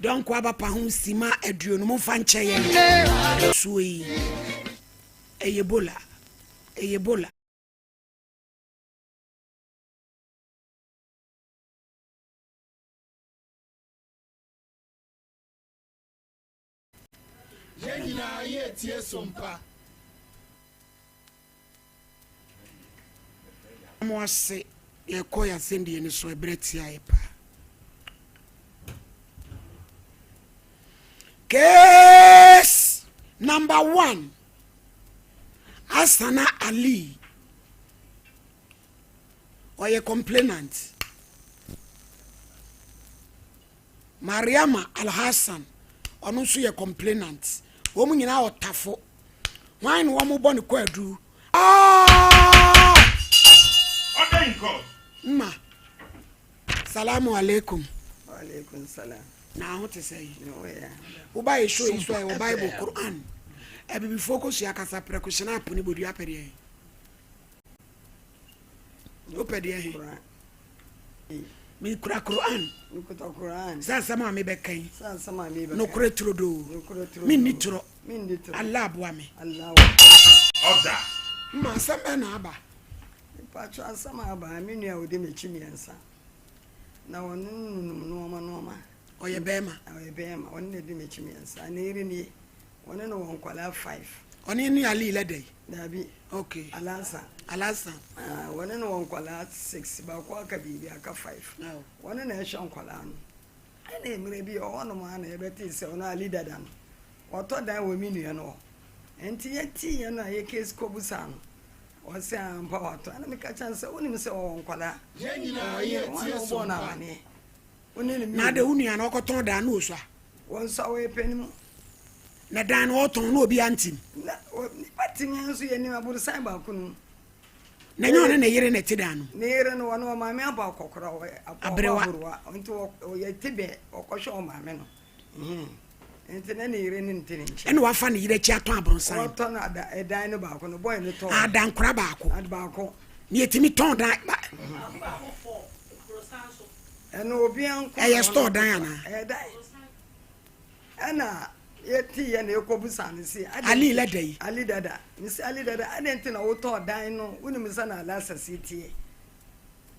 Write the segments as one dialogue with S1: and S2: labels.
S1: Dɔnko aba pa ho sima 20, momfa nkyɛ yɛn. Suo yi, ɛyɛ bola, ɛyɛ bola.
S2: Yɛn nyinaa yɛretie sompa.
S1: Mo ase yɛkɔ yɛn asɛndie no so ɛberɛ tia yɛ paa. Case number one, Asana Ali, ɔyɛ complainant. Mariama Alhassan, ɔno nso yɛ complainant. Wɔn nyinaa ɔtafo. Hwan na wɔn bɔ ne kwaadu? Ah!
S3: Order in court.
S1: Mma. Salamu alaikum.
S4: Wa alaikum salam.
S1: Na ho te sɛ yi.
S4: Ne ho yɛ.
S1: Woba yɛ show yi so a ɛwɔ Bible, Quran. Abibifoɔ kɔsua kasa prɛko hyena apo ne bodua pɛ deɛ. Wopɛ deɛ he?
S4: Quran.
S1: Mekura Quran.
S4: Mekuta Quran.
S1: Sɛ asɛm a mebɛka yi.
S4: Sɛ asɛm a mebɛka.
S1: Nokorɛ turodoo.
S4: Nokorɛ turodoo.
S1: Menni torɔ.
S4: Menni torɔ.
S1: Allah aboa me.
S4: Allah.
S3: Order.
S1: Mma asɛm bɛn na aba?
S4: Mpakyɛ asɛm a aba, me nua a ɔdi m'akyi mmiɛnsa. Na ɔno nunum nnoɔma nnoɔma.
S1: Ɔyɛ bɛrima.
S4: Ɔyɛ bɛrima. Ɔno na ɛdi m'akyi mmiɛnsa. Ne yere nie. Ɔne no wɔ nkwadaa five.
S1: Ɔne ne Ali lɛ dɛ?
S4: Dabi.
S1: Okay.
S4: Alasa.
S1: Alasa.
S4: Ah, wɔne no wɔ nkwadaa six, baako aka biribi aka five.
S1: Oh.
S4: Wɔne na ɛhwɛ nkwadaa no. Ɛna mmerɛ bi ɔwɔ nom a na yɛbɛtee sɛ ɔno Ali dada no, wɔtɔ dan wɔ me nua no hɔ. Nti yɛtee yɛ no a yɛ case kɔbusaa no, ɔsɛ ampa watɔ. Ɛna meka kyerɛ no sɛ wonim sɛ ɔwɔ nkwadaa.
S2: Yɛn nyinaa
S4: Ɔwɔ yere, wɔn
S2: yɛretie
S4: na wɔbɔɔ no
S2: sompa.
S4: amaneɛ. Wo ne no
S1: Na de
S4: mmienu.
S1: wo nua no ɔkɔtɔn dan no osua.
S4: Wɔn nso a wɔyɛ panin mu.
S1: Na dan no ɔtɔn na obi antim.
S4: Na nipa te yɛn nso yɛnim aborosan baako no mu.
S1: Na nyɛ ɔne ne yere na ɛte dan no mu.
S4: Ne yere no wɔne ɔmaame abɔ akɔkora ɔyɛ
S1: Aberewa.
S4: aberewa nti ɔyɛ te bɛ ɔkɔhwɛ ɔmaame no. Nti na ne yere ne nte ne nkyɛn.
S1: Ɛna wafa ne yere akyi atɔn aborosan.
S4: Ɔtɔ no ada ɛdan no baako no bɔyɛ no tɔn.
S1: Adankora baako.
S4: Ad baako.
S1: Ne yɛtumi tɔn dan ba.
S4: Ɛno obiara nko.
S1: Ɛyɛ store dan anaa?
S4: Ɛyɛ dan. Ɛna yɛte yɛ na yɛkɔbusa no se.
S1: Ali lɛda yi.
S4: Ali dada. Mesi Ali dada adɛn nti na wotɔɔ dan no wonim sɛ na alasa si teɛ.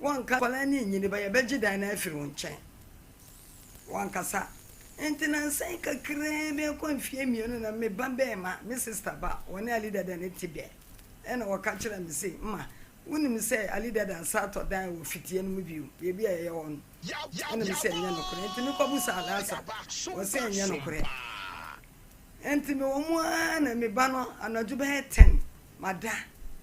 S4: Wɔnka nkwadaa ne nyini ba yɛbɛgye dan no afiri wo nkyɛn. Wankasa. Nti nansa yi kakraa bi akɔ mfeɛ 2 na me ba bɛɛma, me sister ba, wɔne Ali dada ne te bɛ. Ɛna wɔka kyerɛ me se, mma, wonim sɛ Ali dada asa atɔ dan wɔ fitie no mu bio, baabi a yɛyɛ hɔ no. Ɛna me sɛ ɛnyɛ nokorɛ. Nti mekɔbusa Alasa, ɔsɛ ɛnyɛ nokorɛ. Nti mewɔ mu ara na me ba no anadwo bɛyɛ 10 mada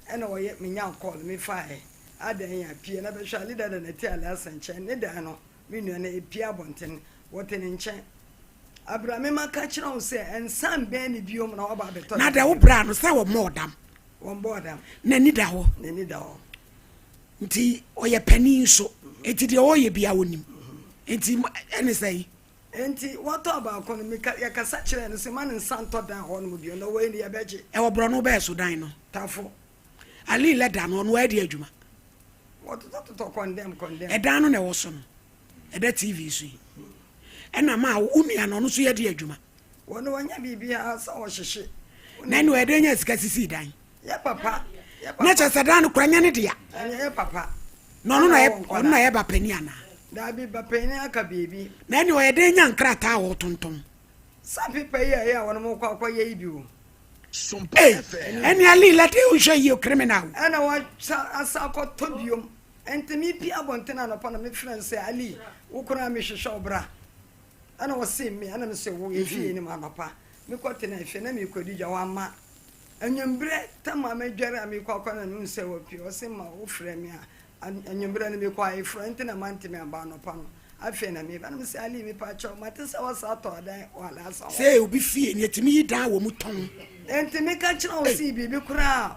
S4: ɛna ɔyɛ menya call mefaeɛ adan a pie na bɛhwɛ Ali dada na te Alasa nkyɛn ne dan no me nua no epie abɔnten wɔte ne nkyɛn. Abira me ma ka kyerɛ wo sɛ nsan bɛn ne biom na waba abɛtɔ
S1: Na deɛ wo bra no sɛ wɔmmɔɔ dam.
S4: Wɔmmɔɔ dam.
S1: N'ani da hɔ.
S4: N'ani da hɔ.
S1: Nti ɔyɛ panin nso. Nti deɛ ɔyɛ bia ɔnim. Nti ɛne sɛn?
S4: Nti wɔtɔɔ baako no meka yɛkasa kyerɛɛ no sɛ ma ne nsa ntɔ dan hɔ nom bio na wei no yɛbɛgye.
S1: Ɛwɔ borɔno bɛɛ so dan no?
S4: Tafo.
S1: Ali lɛ da no ɔno adi adwuma.
S4: Wɔtotɔtotɔ kɔndɛm kɔndɛm.
S1: Ɛdan no na ɛwɔ so no. Ɛda TV so yi. Ɛna maa wo nua no ɔno nso yɛ di adwuma.
S4: Wɔn wɔnyɛ biribiara sɛ ɔhyehye.
S1: Na ɛna ɔyɛ nya sika sisi dan.
S4: Yɛ papa. Yɛ papa.
S1: Na kyerɛ sɛ dan no kora nyɛ ne dea.
S4: Ɛnyɛ yɛ papa.
S1: Na ɔno na yɛ ɔno na yɛ ba panin anaa?
S4: Daabi ba panin aka biribi.
S1: Na ɛna ɔyɛ dɛ nya nkrataa a ɔtontɔn.
S4: Sa pepa yi a ɛyɛ a wɔn kɔ akɔyɛ yi bi o.
S1: Ee ɛne Ali lɛte nhwɛ yie criminal.
S4: Ɛna wɔasa asa akɔtɔ biom. Nti mepie abɔnten anɔpa na mefrɛ no sɛ Ali wo koraa mehwehwɛ wo bra. Ɛna ɔse me ɛna mese wo yɛfie no mu anɔpa. Mekɔ tena fie na mekɔdi dwa wamma. Anwummerɛ tam a madware a mekɔ akɔ na mehu sɛ wapue ɔse ma wofrɛ me a anwummerɛ no mekɔ ayeforɔ nti na mantumi amba anɔpa no. Afei na meba na mese Ali mepakyɛw mate sɛ wasa atɔ adan wɔ Alasa hɔ.
S1: Sɛ obi fie no yɛtumi yi dan wɔ mu tɔn.
S4: Nti meka kyerɛ wo se biribi koraa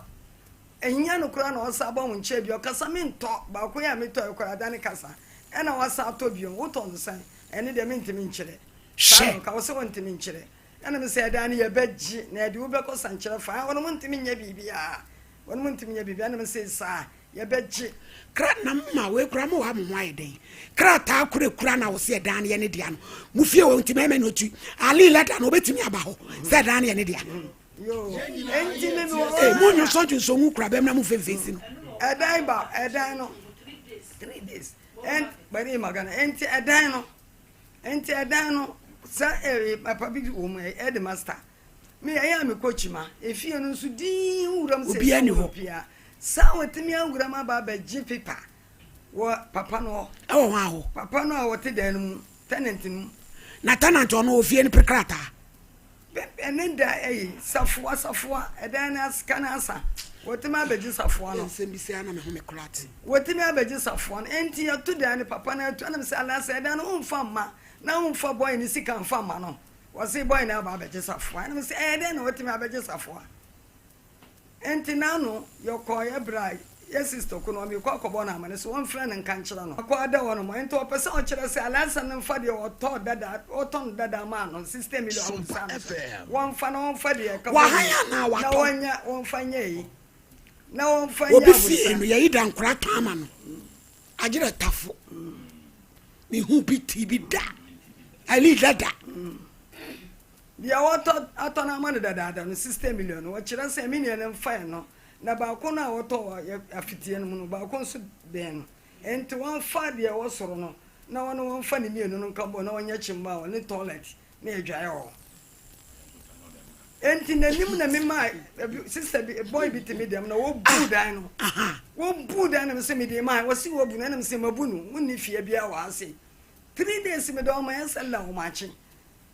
S4: ɛhia no koraa na ɔsa aba wo nkyɛn bio ɔkasa mentɔ baako yi a metɔe koraa adane kasa ɛna wasa atɔ bio wotɔ no sɛn ɛno deɛ mentumi nkyerɛ saa na ɔka wo sɛ wontumi nkyerɛ ɛna me sɛ ɛdan no yɛbɛgye na yɛde wobɛkɔ sankyerɛ fa wɔnom ntumi nyɛ biribiara wɔnom ntumi nyɛ biribiara ɛna me sɛ saa. Yɛbɛgye.
S1: Kra na mma wei kura mo ha mo ho ayɛ den. Krataa kura kura na wɔsi ɛdan no yɛ ne dea no. Mo fie wɔ nti mɛmɛ na otu. Ali lɛta no obetumi aba hɔ sɛ ɛdan no yɛ ne dea.
S4: Yoo, enti me me wɔ.
S1: Ee mo nyunsɔ nyunsɔ ngu kura bɛm na mo fɛnfɛn si no.
S4: Ɛdan ba ɛdan no 3 days ɛn bɛri magana enti ɛdan no enti ɛdan no sɛ ɛɛ papa bi wɔ mu ɛde master me ɛyɛ a mekɔ kyima efie no nso dii wuram sɛ
S1: Obiara ni hɔ.
S4: pia saa wɔtumi awuram aba abɛgye paper wɔ papa no hɔ.
S1: Ɛwɔ hɔ ahɔ.
S4: Papa no a wɔte dan no mu, tenant no mu.
S1: Na tenant ɔno ofie no pere krataa.
S4: Ɛne da ɛyi safoa safoa ɛdan no asika no asa wɔtumi abɛgye safoa no.
S1: Nsɛm bi sɛ ana me ho me kora te.
S4: Wɔtumi abɛgye safoa no nti yɛto dan no papa no atu ɛnam sɛ anaasɛ ɛdan no womfa mma na womfa boy no sika mfa mma no wɔse boy no aba abɛgye safoa ɛnam sɛ ɛyɛ dɛn na wɔtumi abɛgye safoa. Enti n'ano yɛkɔeɛ berɛ a yɛ sister ko no ɔmekɔ akɔbɔ no amane sɛ wɔmfrɛ no nka nkyerɛ no akɔ ada hɔ nom enti ɔpɛ sɛ ɔkyerɛ sɛ Alhassan no mfa deɛ ɔtɔɔ dada ɔtɔ no dada maa no 60 million ahosuo no sɛ wɔmfa na wɔmfa deɛ ɛka bɔ
S1: Wahan
S4: mu
S1: anaa
S4: na
S1: watɔ?
S4: wɔnyɛ wɔmfa nyɛ yi na wɔmfa nyɛ
S1: Obi fie
S4: aborosan.
S1: no yɛyi da nkora tɔn ama no agyerɛ tafo mehu bi ti bi da ali dada.
S4: Deɛ wɔtɔ atɔ no ama no dadaada no 60 million no wɔkyerɛ sɛ me nua no mfa ɛno na baako no a wɔtɔ wɔ yɛ afitiɛ no mu no baako nso bɛn no nti wɔmfa deɛ ɛwɔ soro no na wɔne wɔmfa ne mmienu no nka bɔ na wɔnyɛ kyimba a ɔne toilet na adwaeɛ wɔ hɔ nti n'anim na mema sister bi boy bi te me dɛm na wɔbu dan no wɔbu dan no sɛ mede ma wɔsi wɔbu no ɛnam sɛ mabu no wonni fie biara wɔ ase 3 days mede ɔma yɛ sɛ la ɔmakye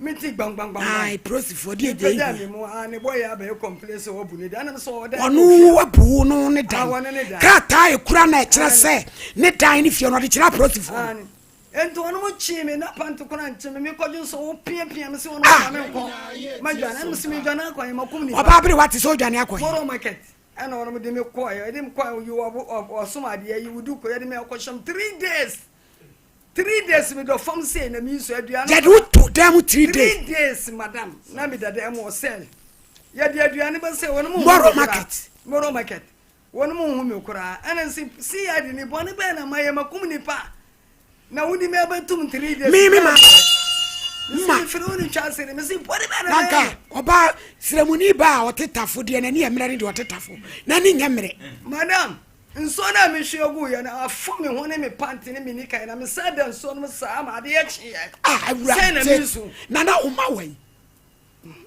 S4: meti gbangbangbang.
S1: Ayi polisifoɔ deɛ deɛ
S4: pɛgya
S1: ehia
S4: mi mu a ne bɔ yɛ abɛyɛ complain sɛ wɔbu ne dan ɛnam sɛ ɔwɔ dan
S1: ɔno wabu no ne dan
S4: Ah, wɔne ne dan.
S1: Krataa ekura na ɛkyerɛ sɛ ne dan ne fie no ɔde kyerɛ apolisifoɔ no.
S4: Ani nti wɔn mo kyi mi na panti kora nkyi mi mi kɔdwe nso wo piapia mi sɛ wɔn
S1: Ah!
S4: mo ma mi nkɔ ma dwane ɛnam sɛ mi dwane akɔ yɛ ma kum nipa.
S1: Ɔbaa bere wate sɛ ɔdwane akɔ yi.
S4: Moro market ɛna wɔn mo de mi kɔ yɛ ɛde mi kɔ yi wɔ ɔsom adeɛ yi wudu kɔ yɛde mi akɔ hyɛm 3 days 3 days mi dɔ fam se na mi nso aduane.
S1: Yɛde wo to dan mu 3 days.
S4: 3 days madam, na mi dada ɛmu wɔ cell yɛde aduane bɛ sɛ wɔn mo
S1: Moro market.
S4: Moro market wɔn mo hu mi koraa ɛna nsi cid ni bɔnne bɛyɛ na ma yɛ ma kum nipa na wodi mi abɛtum 3 days.
S1: Mi ma
S4: ma firi wo ni twa ase mi si bɔnne bɛyɛ na ma
S1: nanka
S4: yɛ.
S1: Ɔbaa sremuni ba a ɔte tafo deɛ n'ani yɛ mmerɛ ne deɛ ɔte tafo n'ani nyɛ mmerɛ.
S4: Madam, nsuo no a mehwie gu yɛ no afɔ me ho ne me panty ne me nika na mesa da nsuo no mu saa ma adeɛ kyeeɛ.
S1: Ah
S4: Sɛn na
S1: awurade
S4: mensu.
S1: Nana woma wɔ yi.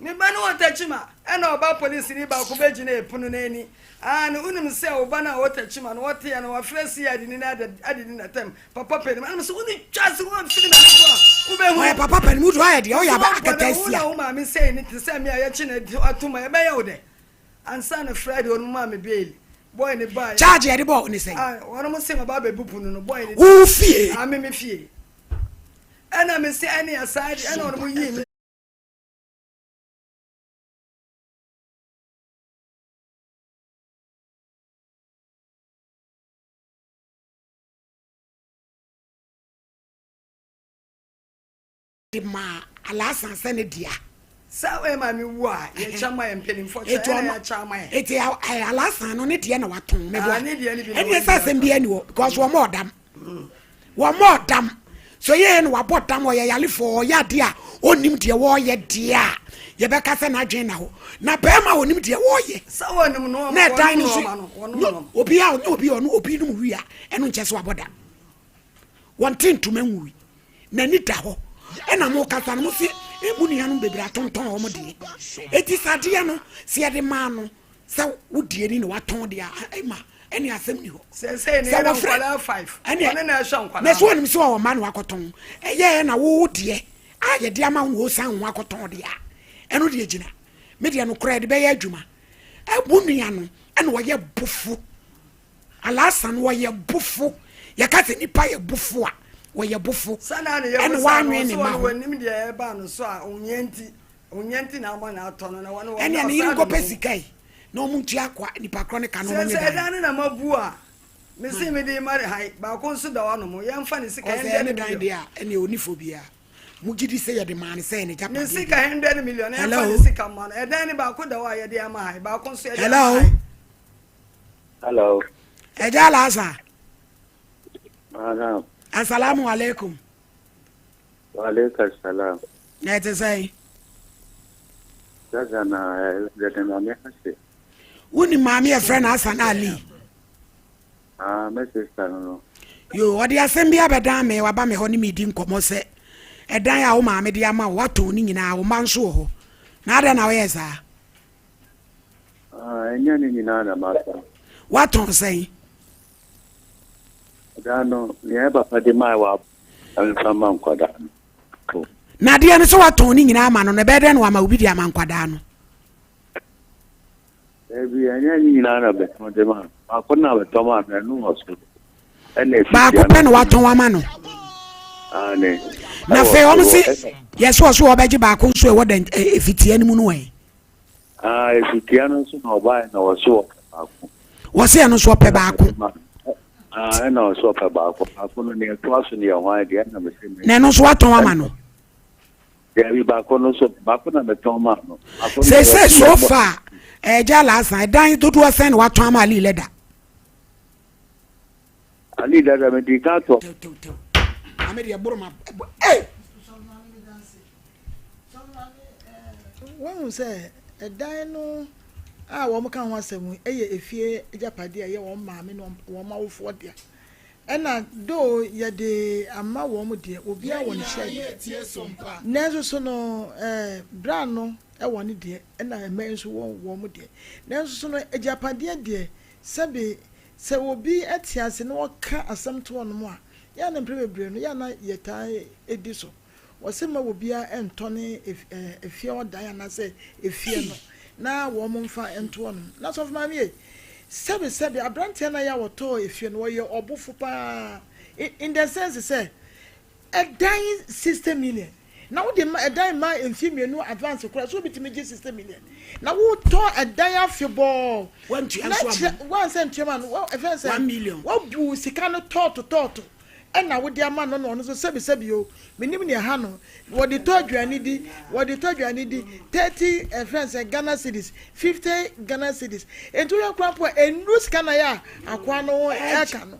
S4: Me ba no wɔ Takyima ɛna ɔba polisini baako bɛgyina epono n'ani aa no wonim sɛ wo ba no a ɔwɔ Takyima no wɔteɛ no wɔafrɛ CID ni no adedi n'atam papa panim ɛna sɛ wone twa se wɔmfiri m'ani so a wobɛhu.
S1: Ɔyɛ papa panim wodu ayɛ deɛ ɔyɛ aba akata
S4: Wo na
S1: asia.
S4: wo maame sɛi ne te sɛ me a yɛkye no atom a yɛbɛyɛ wo dɛ ansa na Friday ɔno maa me bail boy ne baa.
S1: Charge yɛde bɔ ne sɛn?
S4: Ah, wɔn mo se ma ba bɛbu pono no boy ne.
S1: Wo fie?
S4: Ame me fie ɛna me se ɛne ɛsaa de ɛna ɔno mo yii me.
S1: De ma Alhassan sɛ ne dea.
S4: Sɛ ɔyɛ maame wu a yɛkyɛ ma yɛ mpanimfoɔ kyɛ
S1: Eti
S4: ɛna
S1: ɔno
S4: yɛakyɛ ama yɛ.
S1: Eti Alhassan no ne deɛ na watɔn meboa.
S4: Ah, ne deɛ ne bi na
S1: ɛne
S4: wɔde
S1: ɛsɛ asɛm bi ani hɔ because wɔn ɔdam wɔn ɔdam so yɛyɛ no wabɔ dam ɔyɛ yalefoɔ ɔyɛ adeɛ a ɔnim deɛ wɔɔyɛ deɛ a yɛbɛka sɛ n'adwene na hɔ na bɛrima a ɔnim deɛ wɔɔyɛ.
S4: Sɛ wɔnim nneɛma
S1: Na ɛdan no
S4: wɔnom
S1: so
S4: nneɛma no wɔnom
S1: no
S4: nneɛma.
S1: Obi a ɔne obi a ɔno obi nom wi a ɛno nkyɛ sɛ wabɔ dam wɔnte ntoma nwui n'ani da hɔ ɛna mo kasa no mo se emu nuanom bebree atontɔn wɔn deɛ eti sadeɛ no sɛ yɛde maa no sɛ wodie ni na watɔn deɛ a ɛma ɛne asɛm ni hɔ.
S4: Sɛsɛ ne
S1: Sɛ
S4: yɛrɛ
S1: wɔfrɛ
S4: nkwadaa five
S1: ɛne
S4: ɔne na ɛhwɛ nkwadaa.
S1: Na sɛ wɔnim sɛ ɔwɔ mma na wakɔtɔn ɛyɛ na wo deɛ a yɛde ama wo na wɔsan wo ho akɔtɔn deɛ a ɛno deɛ gyina me deɛ no koraa yɛde bɛyɛ adwuma ɛwo nua no ɛna ɔyɛ bofo Alhassan wɔyɛ bofo yɛka sɛ nipa yɛ bofo a wɔyɛ bofo
S4: Sanni ne yɛ
S1: ɛna
S4: busa no
S1: wanwen ne
S4: ɔsɛ
S1: ma
S4: wɔn
S1: ho.
S4: wɔnim deɛ ɛba no so a onyɛ nti onyɛ nti na ama na atɔ no na wɔn wɔn
S1: ɛnea ne yere nkɔpɛ sika yi na ɔmo ntua akwa nipa korɔ ne ka na ɔmo
S4: Sɛ
S1: nye
S4: sɛ
S1: dan.
S4: ɛdan ne na ma bu a mesi mi de ma ha baako nso da hɔ nom yɛmfa ne sika
S1: Ɔsɛ ɛne
S4: 100
S1: dan
S4: million.
S1: deɛ a ɛnea onifo biara mo gyi di sɛ yɛde maa ne sɛ ɛne
S4: Ne
S1: gyapadeɛ
S4: sika 100 million yɛmfa
S1: Hello?
S4: ne sika ma no ɛdan ne baako da hɔ a yɛde ama ha baako nso yɛde
S1: Hello?
S4: ama ha.
S5: Hello.
S1: Ɛgya Alasa.
S5: Malam.
S1: Asalamu alaikum.
S5: Wa alaikum salam.
S1: Na ɛte sɛn?
S5: Sasa na yɛde maame ase.
S1: Wonim maame yɛfrɛ no Hassan Ali?
S5: Ah, me sister no no.
S1: Yo, ɔde asɛm bi abɛdan me, waba me hɔ ne medi nkɔmmɔ sɛ ɛdan a wo maame de ama wo, woatɔn ne nyinaa, wo mma nso wɔ hɔ. Na adɛn na woyɛɛ saa?
S5: Ah, ɛnyɛ ne nyinaa na matɔn.
S1: Woatɔn sɛn?
S5: Ɛdan no, nea papa de maa wa mfa ma nkwadaa no.
S1: Na adeɛ no sɛ woatɔn ne nyinaa ama no no, ɛbɛyɛ dɛn na wama obi de ama nkwadaa no?
S5: Dabi, ɛnyɛ ne nyinaa na bɛtɔn de ma no. Baako na bɛtɔn ma no, ɛno wɔ so. Ɛna efitia
S1: Baako pɛ na watɔn ama no.
S5: Aane.
S1: Na afei wɔn se yɛsɛ wɔ so wɔbɛgye baako nso ɛwɔ dɛn efitia no mu no ɛ.
S5: Ah, efitia no nso na ɔbaeɛ na wɔso ɔpɛ baako.
S1: Wɔse ɛno nso ɔpɛ baako.
S5: Ah, ɛna ɔso ɔpɛ baako. Baako no nea ɛtoa so no yɛ hwan deɛ ɛna mese me.
S1: Na ɛno nso watɔn ama no.
S5: Dabi, baako no nso baako na metɔn maa no. Baako no
S1: Seesei so far ɛgya laasan ɛdan dodoɔ sɛn na watɔn ama Ali Leda?
S5: Ali Dada medi kan tɔ.
S1: Tew tew tew. Maame deɛ boro ma ɛbɔ ee.
S6: Woahu sɛ ɛdan no a wɔka ho asɛm yi yɛ efie agyapadeɛ a ɛyɛ wɔn maame ne wɔn awofoɔ dea. Ɛna though yɛde ama wɔn deɛ, obiara wɔ ne hyɛ deɛ. Nanso so no, eh, bra no wɔ ne deɛ, ɛna mma yi nso wɔ wɔn deɛ. Nanso so no, agyapadeɛ deɛ, sɛbe sɛ obi te ase na ɔka asɛm to hɔnom a, yɛ a na mprɛ bebree no, yɛ a na yɛtaa di so. Wɔse mma obiara ntɔ ne efie hɔ dan anaasɛ efie no na wɔn mfa nto hɔnom. Na sɔfo maame ei, sɛbe sɛbe abranteɛ no a yɛ a ɔtɔɔ efie no ɔyɛ ɔbofo paa in the sense sɛ ɛdan 60 million na wode ma ɛdan ma mfie mmienu advance koraa so obi tumi gye 60 million na wotɔ ɛdan afebɔɔ
S1: Wantua
S6: na
S1: nso ama
S6: kyerɛ wansɛ ntua ma no ɛfɛn sɛ
S1: 1 million.
S6: wabu sika no tɔɔto tɔɔto ɛna wode ama no na ɔno nso sɛbi sɛbi o menim nea ɛha no wɔde tɔ aduane di wɔde tɔ aduane di 30 ɛfrɛ sɛ Ghana cedis 50 Ghana cedis nti woyɛ koraa mpo a ɛnnuru sika na yɛ a akoa no ɛka no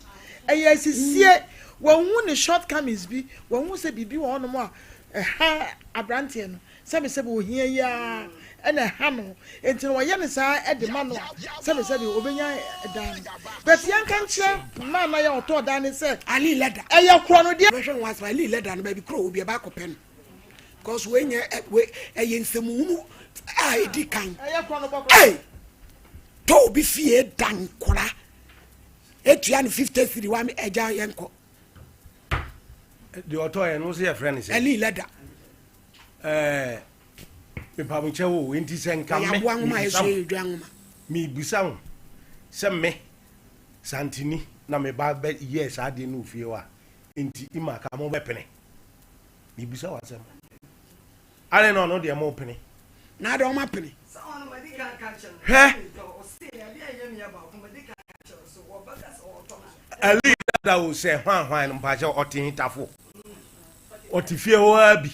S6: ɛyɛ asisie wɔhu ne shortcomings bi wɔhu sɛ biribi wɔ hɔnom a ɛha aberanteɛ no Sɛbesɛbe ohia yi ara na ɛha no nti na wɔyɛ no saa de ma no a, sɛbesɛbe obenya dan no. But yɛnka nkyerɛ man no a ɔtɔɔ dan no sɛ
S1: Ali lɛda.
S6: ɛyɛ korɔ no deɛ.
S1: Bɛhwɛ ho asɛm Ali lɛda no baabi korɔ wɔ bi ɛba akɔpɛ no because wei nyɛ wei ɛyɛ nsɛmuhunu a edi kan.
S6: Ɛyɛ korɔ no bɔ korɔ.
S1: Ei tɔ obi fie dan kora etua no 50 cedi wa ɛgya yɛn kɔ.
S7: Deɛ ɔtɔ yɛ no nso yɛfrɛ no sɛ.
S1: Ali lɛda.
S7: Ɛɛ mepamokyɛw o, enti sɛ nka me mebisa wo, mebisa wo sɛ me Santini na me ba bɛ yɛɛ saa adeɛ no wɔ fie hɔ a, enti ima ka mo bɛpene? Mebisa wo asɛm. Adɛn na ɔno deɛ mo pene?
S1: Na adɛn ɔma pene?
S7: Hwɛ! Ali dada o sɛ hwan hwan no mpakyɛw ɔte hitafo. Ɔte fie hɔ ara bi.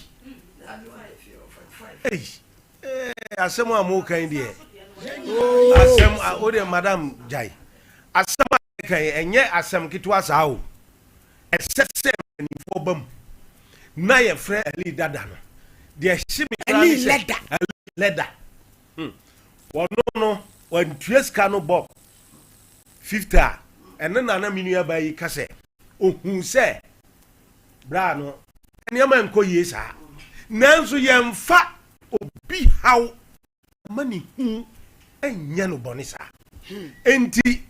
S7: Ei, eh, asɛm a mo kan deɛ. Asɛm a o deɛ madam gyae. Asɛm a yɛka yi ɛnyɛ asɛm ketewa saa o. Ɛsɛ sɛ mpanimfoɔ ba mu na yɛfrɛ Ali dada no. Deɛ ɛhye me koraa ne sɛ Ali lɛda. Hmm. Wɔno no wantua sika no bɔ 50 a ɛno na na me nuabaa yi ka sɛ ohuu sɛ Bra no, nneɛma nkɔ yie saa. Nanso yɛmfa obi haw ma ne hu nyɛ no bɔne saa. Enti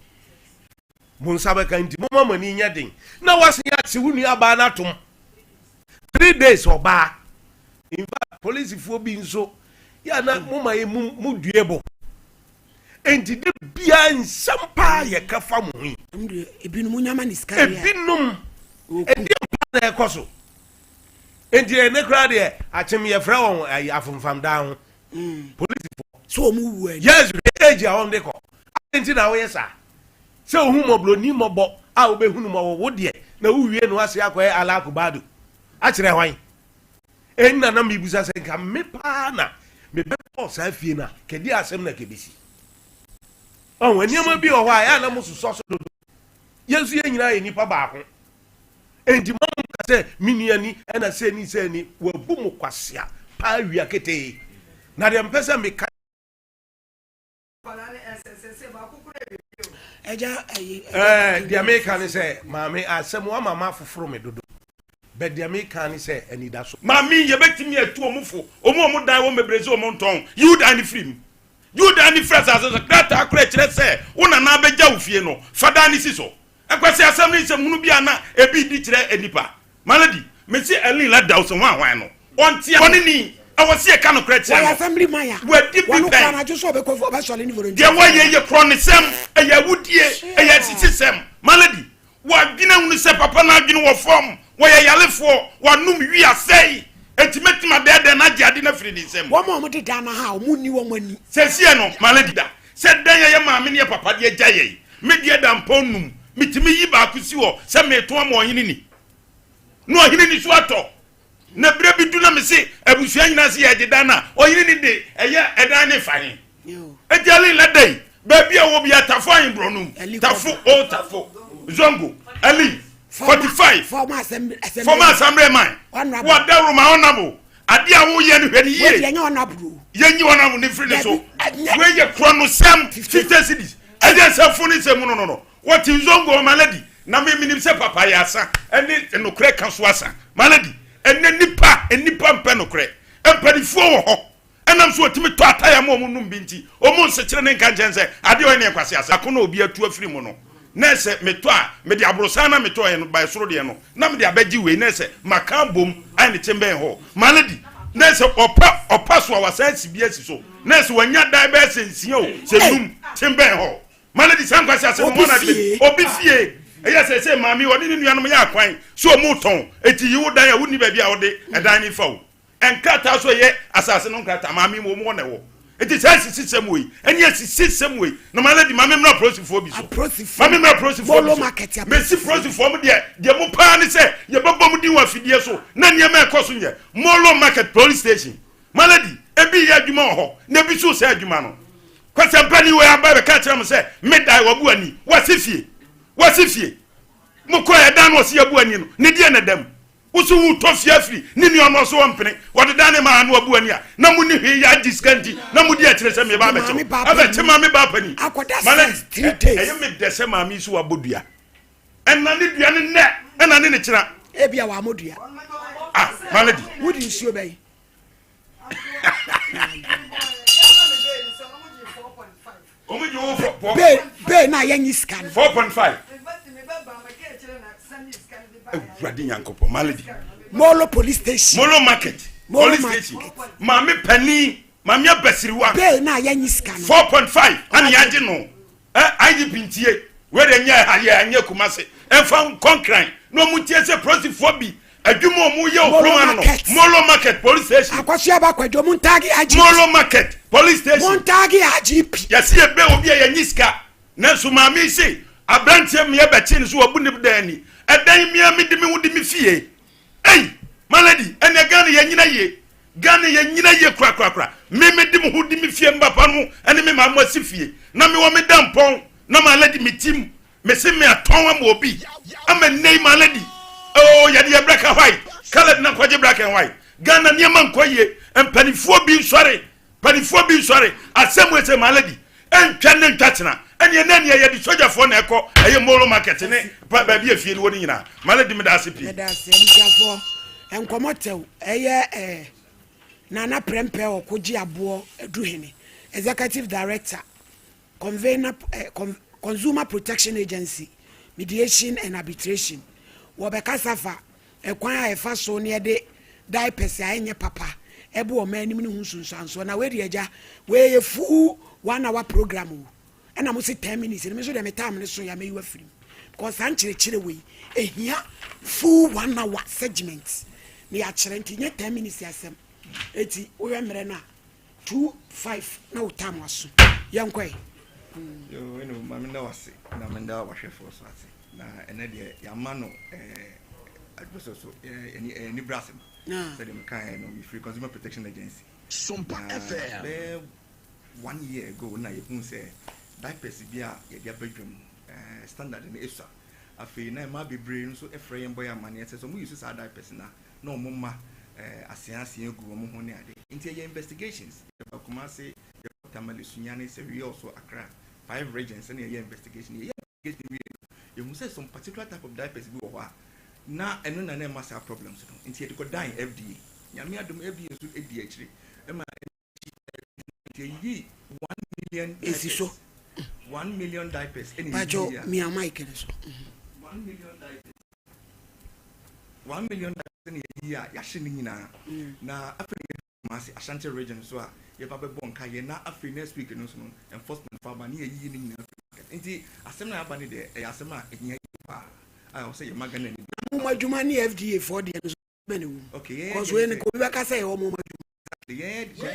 S7: mo nsa bɛka nti momma mo ani nyɛ den na wasen ate wo nuabaa no atom. 3 days ɔbaa. In fact, polisifoɔ bi nso yɛ na moma yɛ mu due bo. Enti de biara nsɛm paa yɛka fa mo ho yi.
S1: Ebinom nyama ne sika deɛ.
S7: Ebinom ɛdeɛ mpa na ɛkɔ so. Enti ɛne koraa deɛ akyem yɛfrɛ wɔn ayi afomfam daa ho. Polisifoɔ.
S1: So wɔn wu ani.
S7: Yes, hwɛ age a wɔn de kɔ. Adi nti na wɔyɛ saa. Sɛ ohun mɔborɔni mmɔbɔ a wobɛhunu ma wɔwo deɛ na wowie no ase akɔyɛ alaakubado akyerɛ hwan? Ɛnna na mebisa sɛ nka me paa na mebɛtɔɔ saa fie no a kɛde asɛm na kɛbɛsi. Ɔho nneɛma bi wɔ hɔ a ɛyɛ a na mososɔ so dodo. Yɛn nso yɛn nyinaa yɛ nnipa baako. Enti mma mo nka sɛ, Me nua ni, ɛna sei ni, sei ni. Wɔabu mo kwasea paa awia ketee. Na deɛ mepɛ sɛ meka. Ɛɛ, deɛ meka ne sɛ, maame, asɛm woama mafoforo me dodo. But deɛ meka ne sɛ, anidaso.
S3: Maame, yɛbɛtumi atu wɔn fo, wɔn a wɔn dan wɔn bebree sɛ wɔn ntɔn, yi wo dan no firi mu. Yi wo dan no firi asase so, krataa koraa ɛkyerɛ sɛ wo nana abɛgya wo fie no, fa dan no si so. Nkwaseasɛm ne nsɛmhunu bi a na ebi redi kyerɛ nnipa. Malady, mese Eileen Ladaw sɛ hwan hwan no, ɔnte bɔne ni, ɛwɔ sɛ yɛka nokorɛ kyerɛ
S1: Wɔyɛ
S3: no.
S1: assembly man a,
S3: Wadi bi
S1: wɔn kora
S3: pɛn.
S1: anadwo sɛ ɔbɛkɔ ɔbɛsɔre ne volunteer.
S3: Deɛ wɔyɛ yɛ korɔnesɛm, ɛyɛ awudie, ɛyɛ asisisɛm. Malady, wɔadwene ahunu sɛ papa no adwene wɔ fam, wɔyɛ yarefoɔ, wɔanom wi asɛe, enti mɛtumi adɛɛdɛɛ no agye ade no afiri ne nsam.
S1: Wɔn a wɔde dan no ha a wɔnni wɔn ani.
S3: Seesei no, Malady da sɛ dɛn a yɛ maame ne yɛ papa de agya yɛn. Me deɛ da mpɔn num, metumi yi baako si hɔ sɛ meretɔn ama ɔhene ni, na ɔhene ni so atɔ. Na berɛ bi du na mese abusua nyinaa sɛ yɛregye dan no a, ɔhene ni de ɛyɛ ɛdan ne fa he. Enti Elin lada yi, baabi a ɔwɔ biara, Tafo ahenborɔ no mu, Tafo, o Tafo, Zongo, Elin, 45, former assembly man, wadawuruma honorable, Adeɛ a woyɛ no hwɛ no yie.
S1: Wei deɛ nyɛ ɔnabro o.
S3: Yɛnyi ɔnabro ne mfiri ne so. Wei yɛ korɔnosɛm 50 cedis. Ɛdeɛ nsɛmfo ne nsɛm no no no. Wɔte nzongo wɔ maladi na me menim sɛ papa yɛ asa ɛne nokorɛ ka so asa. Maladi ɛnɛ nipa nnipa mpɛ nokorɛ. Mpanifoɔ wɔ hɔ ɛnam so wɔtumi tɔ ataya ma wɔn nom bi nti wɔn nsekyere ne nka nkyɛn sɛ adeɛ ɔyɛ ne yɛ nkwaseasɛm. Ako na obi atu afiri mu no na ɛsɛ metɔ a mede aborosan na metɔɛ no by soro deɛ no na mede abɛgye wei na ɛsɛ maka abom ayɛ ne kyembɛn hɔ ma no di na ɛsɛ ɔpa ɔpa so a wasan asi bi asi so na ɛsɛ wanya dan bɛyɛ sɛ nsia o sɛ num kyembɛn hɔ ma no di saa nkwasi asɛm
S1: Obi
S3: wɔn na
S1: fie.
S3: obi fie ɛyɛ sɛ sɛ maame ɔne ne nuanom yɛ akwan so ɔmo tɔn eti yi wo dan a wonni baabi a wɔde ɛdan ne fa o Nkrataa so ɛyɛ asase no nkrataa maame mu wɔn hɔ na ɛwɔ. Nti saa asisisɛm wei ɛne asisisɛm wei na my lady maame mmra polisifoɔ bi so. Maame mmra polisifoɔ bi so. Mesi polisifoɔ mo deɛ deɛ mo paa ne sɛ yɛbɛbɔ mo din wɔ afidie so na nneɛma ɛkɔ so nyɛ. Molo market police station. My lady ebi yɛ adwuma wɔ hɔ na ebi so sɛ adwuma no. Kwasiampani wei aba bɛka kyerɛ mo sɛ medae wabu ani wasi fie wasi fie. Mo kɔ ɛdan no ɔsi abu ani no ne deɛ na ɛda mu. Wo so wo tɔ fie afiri ne nua no ɔso ɔmpene wɔde dan ne maa no abu ani a na mo ni hwee yɛ agye sika nti na mo di akyire sɛ meba abɛkyɛ wo abɛkye maame baa pani male ɛyɛ me dɛ sɛ maame yi so wabɔ dua ɛna ne dua ne nnɛ ɛna ne ne kyena
S1: ebi a wamɔ dua
S3: ah male di
S1: wodi nsuo bɛyi Bee na yɛnyi sika no.
S3: 4.5 Awurade Nyankopɔn malady.
S1: Molo police station.
S3: Molo market. Molo police station. Maame panin maame abasiriwa.
S1: Bee na yɛnyi sika no.
S3: 4.5 ana yɛagye no. Eh, IGP ntie wei de nyɛ ha yɛ anyɛ Kumase ɛmfa nkɔnkran na ɔmo ntie sɛ polisifoɔ bi adwuma ɔmo yɛ wɔ kurom ano no Molo market police station.
S1: Akɔso aba kwadwo mo ntaage IGP.
S3: Molo market police station.
S1: Mo ntaage IGP.
S3: Yɛsi yɛ bɛ obi a yɛnyi sika nanso maame yi se aberanteɛ mmea bɛkye ne so wabu ne dan ani ɛdan mmea mi de me ho de me fie Ei my lady ɛnɛ Ghana yɛ nyina yie Ghana yɛ nyina yie korakorakora me me de me ho di me fie mbapa no ɛne me maame asi fie na me wɔ me da mpɔn na my lady me tim me se me atɔn ama obi ama nnɛ yi my lady oh yɛde yɛ black and white colored na nkɔgye black and white Ghana nneɛma nkɔ yie mpanifoɔ bi nsɔre Panifoɔ bi nsɔre asɛm wei sɛ my lady ɛntwa ne ntwa kyena ɛneɛ na ɛneɛ yɛde sogyafoɔ na ɛkɔ ɛyɛ molo market ne baabi efie no wɔ no nyinaa my lady meda ase pii.
S1: Meda ase abusuafoɔ nkɔmɔ tɛw ɛyɛ eh, Nana Prɛmpɛ Ɔkogye Aboɔ Aduhene Executive Director Convener eh, Con, Consumer Protection Agency Mediation and Arbitration wɔbɛkasa fa Ɛkwan a yɛfa so na yɛde diapers a ɛnyɛ papa ɛbo ɔman anim no ho nsunsuansoɔ. Na wei deɛ agya, wei yɛ full one hour program o. Ɛna mo se ten minutes no, me nso deɛ me time no so yɛ a mɛyi wafiri mu. Because saa nkyerɛkyerɛ wei, ɛhia full one hour segment na yɛakyerɛ nti nyɛ ten minutes asɛm. Eti wohwɛ mmerɛ no a, 2:05 na wo time aso. Yɛnkɔ ɛ.
S8: Yo, ɛno ma menda wo ase na menda wahwɛfoɔ so ase. Na ɛnɛ deɛ yɛama no adwuma so ɛyɛ anibere asɛm. Sɛdeɛ mekaeɛ no, mefiri Consumer Protection Agency.
S2: Sompa FM.
S8: Bɛyɛ one year ago na yɛhuu sɛ diapers bi a yɛde aba dwam standard no esua. Afei na mmaa bebree nso frɛ yɛn bɔ yɛn amanneɛ sɛ sɛ wɔyi so saa diapers no a na wɔn mma eh, asea asea gu wɔn ho ne ade. Nti ɛyɛ investigations. Yɛba Kumasi, yɛkɔ Tamale, Sunyani, Sewia, also Accra. Five regions ɛna yɛyɛ investigation. Yɛyɛ investigation wie no, yɛhu sɛ some particular type of diapers bi wɔ hɔ a na ɛno na na ɛma saa problems no. Nti yɛde kɔdan FDA. Nyame adom FDA nso di akyire ɛma nti yɛyiyi 1 million
S1: Esi so.
S8: diapers. 1 million diapers ɛna
S1: Pacho
S8: yɛyiyi a
S1: mia mic no so.
S8: 1 million diapers. 1 million diapers ɛna yɛyiyi a yɛahyɛ ne nyinaa. Na afei yɛde Kumasi, Ashanti Region so a yɛba bɛbɔ nka yɛ na afei next week no nso no enforcement fa aba ne yɛyiyi ne nyinaa firi market. Nti asɛm na aba ne deɛ, ɛyɛ asɛm a ɛhia yie paa a ɛwɔ sɛ yɛma Ghana ni bi.
S1: Mo adwuma ne FDA foɔ deɛ no so bɛ ne wom.
S8: Okay, yɛn
S1: Cause
S8: deɛ
S1: wei
S8: ne
S1: no
S8: sɛ
S1: ko obi bɛka sɛ ɛwɔ mo adwuma.
S8: Yɛn deɛ,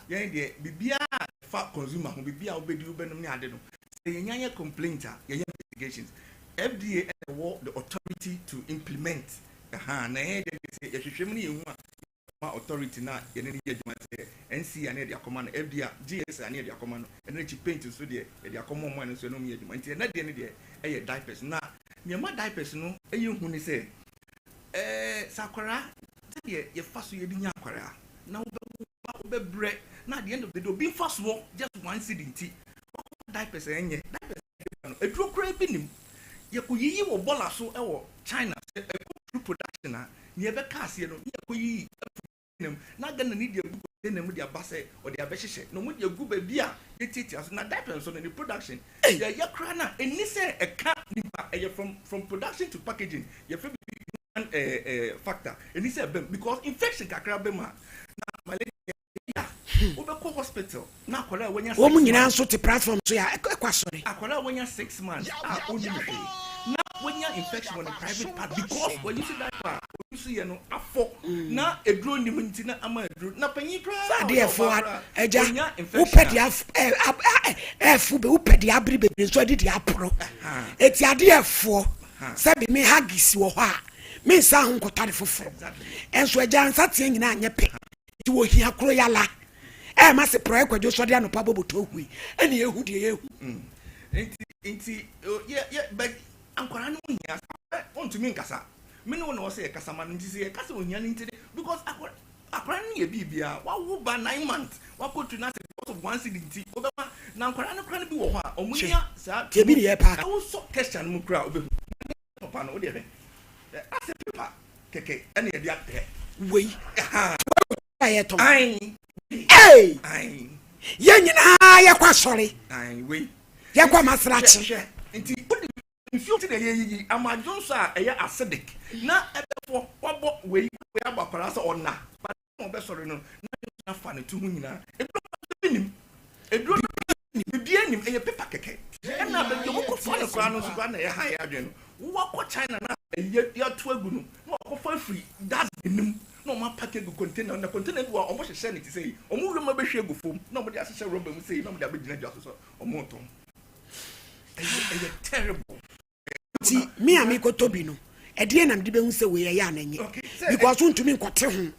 S8: yɛn deɛ, biribiara a ɛfa consumer ho, biribiara a wobɛdi, wobɛnom ne ade no, sɛ yɛnya yɛ complaint a, yɛyɛ investigations. FDA ɛna ɛwɔ the authority to implement ɛha, na yɛn deɛ sɛ yɛhwehwɛ mu ne yɛhu a, ma authority na yɛne no yɛ adwuma sɛ NCA ne yɛde akɔma no, FDA, GSA ne yɛde akɔma no. Ɛno akyi paint nso deɛ, yɛde akɔma ɔmo a ɛno nso ɛno yɛ adwuma. Nti ɛnɛ deɛ no deɛ ɛyɛ diapers, na nneɛma diapers no ɛyɛ hu ne sɛ sɛ akwaraa sɛdeɛ yɛfa so yɛde nya akwaraa na wobɛwo ba, wobɛbrɛ, na at the end of the day obi mfa soɔ just 1 cedi nti wakɔfa diapers a ɛnyɛ diapers a ɛnyɛ no, aduro koraa bi nim yɛkɔ yiyi wɔ bɔɔla so ɛwɔ China sɛ ɛkɔ through production a, nea ɛbɛka aseɛ no ne yɛkɔ yiyi afu mu na Ghana ni de agu container mu de aba sɛ ɔde abɛhyehyɛ na ɔmo de agu baabi a yɛtiatia so. Na diaper nso no ne production yɛyɛ koraa na ɛni sɛ ɛka nipa, ɛyɛ from production to packaging, yɛfrɛ bibi human factor, ɛni sɛ ɛbɛm because infection kakra bɛm a na malaria a wobɛkɔ hospital na akwadaa a wanya
S1: Wɔn
S8: 6
S1: nyinaa
S8: months
S1: nso te platform so yɛ ɛkɔ asɔre.
S8: Akwadaa a wanya 6 months a ɔnnim hwee na wanya infection wɔ ne private part because wɔyi so diaper a wɔyi so yɛ no afɔ na eduro nim nti na ama eduro na panyin koraa
S1: Sɛ
S8: a
S1: adeɛ
S8: ɔyɛ
S1: ɛfo
S8: ɔbaa koraa,
S1: agya
S8: onya infection
S1: wopɛ
S8: a
S1: deɛ ɛfo bɛ wopɛ deɛ abere bebree nso ɛde deɛ aporɔ eti adeɛ ɛfoɔ sɛbi me Huggies wɔ hɔ a me nsa ho nkɔtɔ ade foforɔ ɛnso agya nsa teɛ nyinaa nyɛ pɛ nti wɔ hia koro yala ɛɛma se porɔ ɛkwadwo sɔde anɔpa bɔbɔtɔ hui ɛne ehu deɛ ehu.
S8: Nti o, yɛ bɛ nkwadaa no ho hia, ɔntumi nkasa, me ne wo na ɔsɛ yɛ kasa ma no. Nti sɛ yɛ kasa ohia no nti de because akwadaa no yɛ biribiara wawo ba 9 months wakɔ tu na sɛ because of 1 cedi nti wobɛma na nkwadaa no kora no bi wɔ hɔ a ɔmo
S1: Hwɛ.
S8: nya saa.
S1: Tie bi ne yɛ paaki.
S8: Awosɔ texture no mu kora wobɛhu papa no wode hwɛ asɛ paper kɛkɛ ɛna yɛde atɛ.
S1: Wei a yɛtɔn.
S8: Ayi.
S1: Ee.
S8: Ayi.
S1: Yɛn nyinaa yɛkɔ asɔre.
S8: Ayi wei.
S1: Yɛkɔ amasrakye.
S8: Hwɛ, nti wode nsuo ti na ɛyɛ yiyi amadwo nso a ɛyɛ acidic na ɛbɛfɔ wabɔ wei wei abɔ akwaraa sɛ ɔna but na ɔbɛsɔre no na nsuo afa ne to ho nyinaa, eduro bi nim, eduro no bibi anim, ɛyɛ paper kɛkɛ. Ɛna baabi a wɔkɔfa no koraa no nso koraa na ɛyɛ ha yɛ adwene no, wowakɔ China na ɛyɛ yɛato agu no na wakɔfa afiri dustbin nim na wɔn apack agu container, na container bi wɔ a wɔn hyehyɛ ne ti sɛ yi wɔn wura mu abɛhwie agu fam na wɔn de ahyehyɛ rɔba mu sɛ yi na wɔn de abɛgyina dwa so sɛ wɔn retɔn. Ɛyɛ terrible.
S1: Nti me a mekɔtɔ bi no, ɛdeɛ na mede bɛhu sɛ wei ɛyɛ ananyɛ? Because wontumi nkɔte ho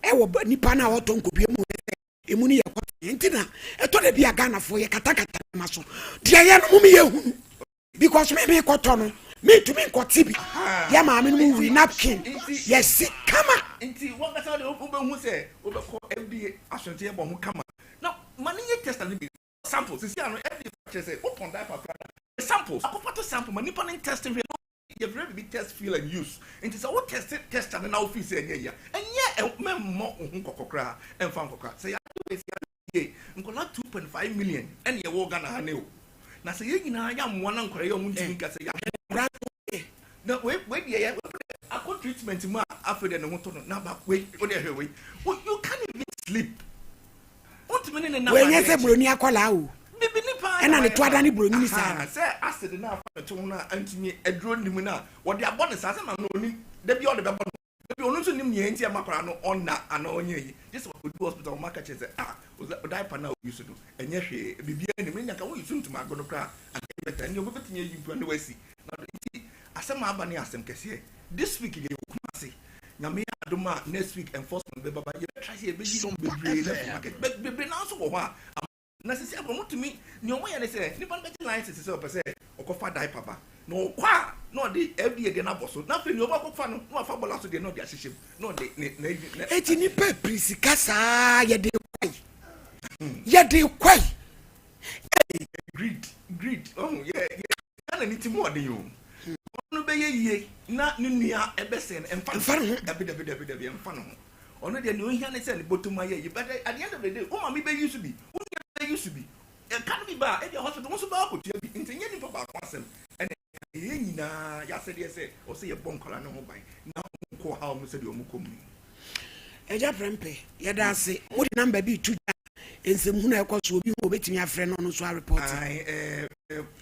S1: ɛwɔ nipa no a ɔtɔ nkɔbia mu sɛ ɛmu no yɛ kɔte. Nti na ɛtɔ da bi a Ghanafoɔ yɛ katakata ma so deɛ yɛ no mom yɛhunu because me mekɔtɔ no mentumi nkɔte bi. Yɛ maame no mu wui napkin yɛsi kama.
S8: Nti wɔnkasa de wobɛhu sɛ wobɛkɔ FDA asɔnten yɛbɔ ho kama na ma ne nyɛ test no bi sample sisi ano. FDA kyerɛ sɛ wotɔn diaper koraa na samples akɔfa to sample ma nipa ne test hwɛ. Yɛfrɛ bibi test, feel and use. Nti sɛ wo test tester no na wo feel sɛ ɛnyɛ yia, ɛnyɛ mɛmmɔ wo ho kɔkɔ koraa, ɛmfa nkɔkora sɛ yɛade wei sɛ yɛade yie. Nkɔla 2.5 million ɛne ɛwɔ Ghana ha ne o, na sɛ yɛn nyinaa yɛammoa na nkɔla yɛ ɔmo ntumi nka sɛ yɛahwɛ na wei wei deɛ yɛ akɔ treatment mu a, afei deɛ ne ho tɔ no na ba wei o deɛ hwɛ wei, you can't even sleep, wontumi ne ne nam.
S1: Wɔnyɛ sɛ buroni akɔlaa o.
S8: Bibi nipa.
S1: Ɛna ne to ada ne buroni ni saa.
S8: Sɛ acid na afa ne to ho na antumi aduro nim na wɔde abɔ ne saa sɛ maame no onim dabi ɔde bɛbɔ no dabi, ɔno nso nim nea nti ɛma akwaraa no ɔnna ana ɔnyɛ yi gye sɛ ɔdu hospital, wɔn aka kyerɛ sɛ ah, diaper na oyi so no ɛnyɛ hwee, biribi anim ne nyanka woyi so ntoma no koraa anka bɛtɛ ɛne ɔbɛtumi ayi mpo ne wasi na nti asɛm a aba ne asɛm kɛseɛ. This week yɛ wɔ Kumase, Nyame adom a next week enforcement bɛba ba yɛbɛtry sɛ yɛbɛyi bebree na fi market bebree naa nso wɔ hɔ a na sisi abɔ motumi nea ɔmo yɛ ne sɛ nipa no bɛgye license sɛ ɔpɛ sɛ ɔkɔfa diaper ba. Na ɔkɔ a na ɔde FDA deɛ no abɔ so na afei nea ɔbɛkɔfa no na wafa bɔla so deɛ na ɔde ahyehyɛ mu na ɔde ne ne ne.
S1: Eti nipa piri sika saa yɛde kwae yɛde kwae.
S8: Greed greed ɔho yɛ yɛ Ghana ne ti mu ɔden o. Ɔno bɛyɛ yie na ne nua ɛbɛsɛn no ɛmfa
S1: ne ho.
S8: Dabi dabi dabi dabi ɛmfa ne ho. Ɔno deɛ nea ohia ne sɛ ne bɔtɔ mu ayɛ yie but at the end of the day wo maame bɛyi so bi wo nua bɛyi so bi. Ɛka no bi ba a, ebia hospital wo nso bɛkɔ akɔtua bi. Nti ɛnyɛ nipa baako asɛm ɛna ɛka. Ɛyɛ yɛn nyinaa yɛn asɛdeɛ sɛ ɛwɔ sɛ yɛbɔ nkwadaa no ho ban na wɔn nkɔ ɔhaw mu sɛdeɛ wɔn kɔ mu yi.
S1: Agya Prempeh, yɛda ase. Mode number bi reto dwa a, nsɛmhunu a ɛkɔ so, obi hu a obetumi afrɛ na ɔno nso arepɔte.
S8: Ae, eh,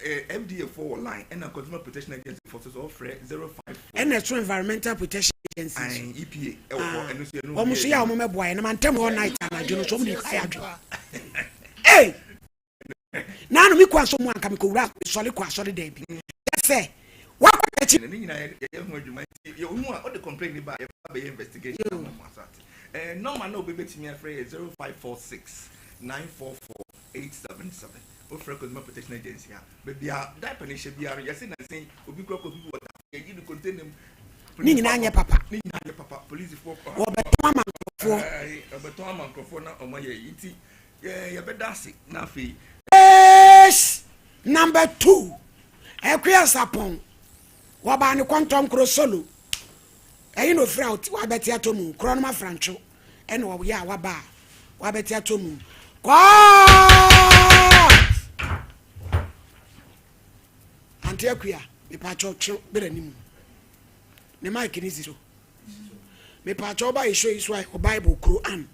S8: eh, FDA foɔ wɔ line, ɛna Consumer Protection Agency foɔ nso so wɔfrɛ 054.
S1: Ɛna ɛso Environmental Protection Agency nso.
S8: Ae, EPA ɛwɔ hɔ, ɛno nso yɛne
S1: Wɔn
S8: wɔn
S1: nso
S8: yɛ
S1: yɛ a
S8: adwuma.
S1: wɔn mɛboa yɛn, na mantam hɔ night anadwo no nso wɔn de ayɛ adwene. Ei! Naanu mi kɔ asɔ mu anka mi kɔ wura sɔre kɔ asɔre dan bi. Kyɛ sɛ wakɔ akyi.
S8: Ne nyinaa yɛ yɛ ho adwuma nti yɛ ohun a ɔde complain ne ba yɛ ba bɛyɛ investigation ama mo asate. Ɛɛ nɔma na obi betumi afrɛ yɛ 0546 944 877. Wofrɛ Consumer Protection Agency a baabi a diaper no hyɛ biara no yɛse nansa obi kura kɔ bi wɔ yɛyi no container mu.
S1: Ne nyinaa nyɛ papa.
S8: Ne nyinaa nyɛ papa polisifoɔ kɔ.
S1: Wɔbɛtɔn ama nkurɔfoɔ.
S8: Ɛɛ wɔbɛtɔn ama nkurɔfoɔ na wɔn ayɛ yi nti yɛ yɛbɛda ase na afei.
S1: Eish number 2 Akua Sarpong wɔbaa ne kɔntɔnkoro solo ɛyi na ofiri a wabɛte atɔ mu korɔ nom afrantwo ɛna ɔyɛ a waba a wabɛte atɔ mu kɔɔt Ante Akua mepaakyɛw twe bere anim ne mic ne si so Mepaakyɛw ba yɛ show yi so a yɛwɔ Bible, Quran,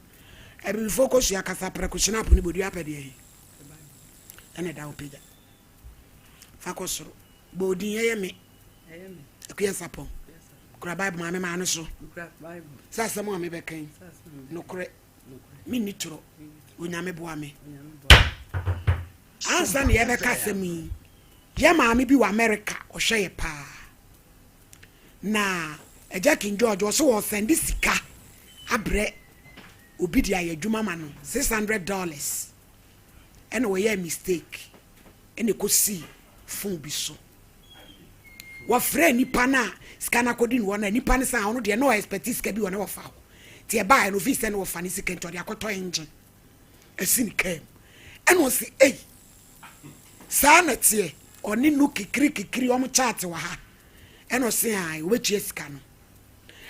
S1: Abibifoɔ kosua kasa prɛko hyinapo ne bodua apɛdeɛ he ɛna ɛda wo pagya fa kɔ soro bɔ odin ɛyɛ me Akua Sapɔn kura Bible maame maa no so sɛ asɛm a mebɛka yi nokorɛ menni torɔ Onyame boa me ansa na yɛbɛka asɛm yi yɛ maame bi wɔ America ɔhwɛ yɛ paa Na Agya King George ɔse ɔresɛnde sika abrɛ obi de ayɛ adwuma ma no $600 ɛna ɔyɛɛ mistake ɛna ɛkɔsii phone bi so. Wɔfrɛ nipa no a sika no akɔdi no hɔ no a nipa no sɛ ɔno deɛ na ɔexpect sika bi wɔ ne wɔfa hɔ nti ɛbaeɛ no ofii sɛ ne wɔfa ne sika nti ɔde akɔtɔ engine asi ne kaa mu ɛna ɔse ei saa na teɛ ɔne no kikiri kikiri wɔn chat wɔ ha ɛna ɔse ae ɔbɛtua sika no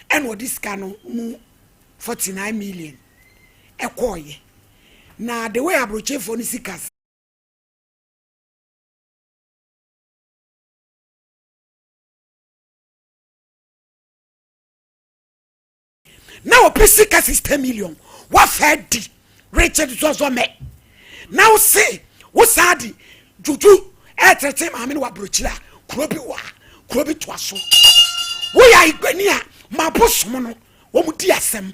S1: ɛna ɔde sika no mu 49 million ɛkɔɔyɛ na the way aburokyefoɔ no sika na ɔpɛ sika 60 million wafa adi richard zɔzɔmɛ na wose wo saa de juju ɛtete maame no waburokyiri a kuro bi wɔ a kuro bi toa so woyɛ ayigbani a mabosom no wɔn di asɛm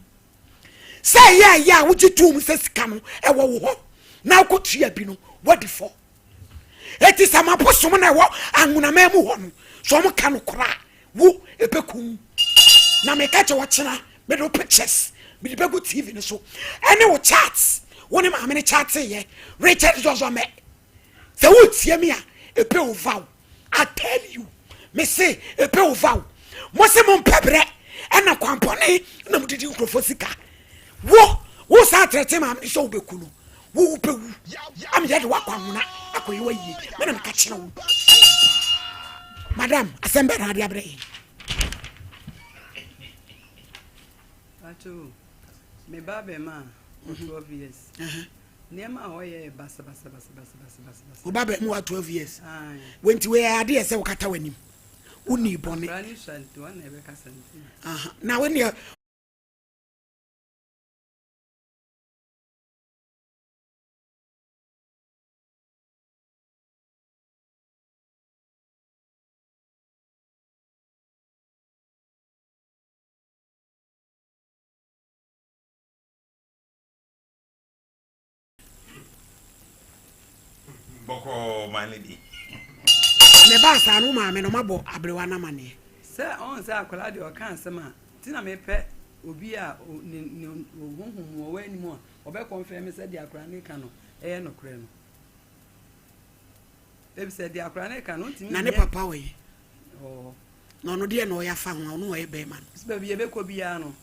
S1: sɛ ɛyɛ ɛyɛ a wogye tom sɛ sika no ɛwɔ wo hɔ na wokɔtua bi no wadi fɔ Eti sɛ mabosom na ɛwɔ anwonaman mu hɔ no, sɛ wɔn ka no koraa, wo ebekum. Na meka kyɛ wɔkyena, mede wo pictures mede bɛgu TV no so, ɛne wo chats, wo ne maame no chateyɛ, Richard Zɔzɔmɛ. Sɛ wotie me a, epe wo vow. I tell you, me se epe wo vow. Mo se mo mpɛ brɛ, ɛna kwampɔne na mo didi nkurɔfoɔ sika. Wo, wo saa trɛte maame no sɛ wobɛku no. Wo wobɛwu ama yɛde wo akɔ anwona akɔyɛ wayie me na meka kyerɛ wo madam asɛm bɛɛ na ade abrɛ yɛn.
S4: Pacho, me ba bɛma a 12 years. Nneɛma a ɔyɛ yɛ basabasabasabasabasa.
S1: Wo ba bɛma wa 12 years. Wenti wei ade yɛ sɛ wokata w'anim. Wonni bɔne. Na wo neɛ
S3: Bɔkɔɔ my lady.
S1: Na ɛbaa saa no wo maame no mabɔ aberewa no amaneɛ.
S4: Sɛ ɔhu sɛ akwadaa deɛ ɔka asɛm a nti na mepɛ obi a ne ne honhom mu ɔwɔ anim a ɔbɛ kɔnfɛm sɛ deɛ akwadaa no ka no ɛyɛ nokorɛ no. Ebisɛ deɛ akwadaa no ka no ntumi
S1: Na ne papa wɔ he?
S9: Ɔwɔ hɔ.
S1: Na ɔno deɛ na ɔyɛ afa ho a ɔno ɔyɛ bɛrima no.
S9: Sɛ baabi yɛbɛkɔ biara no,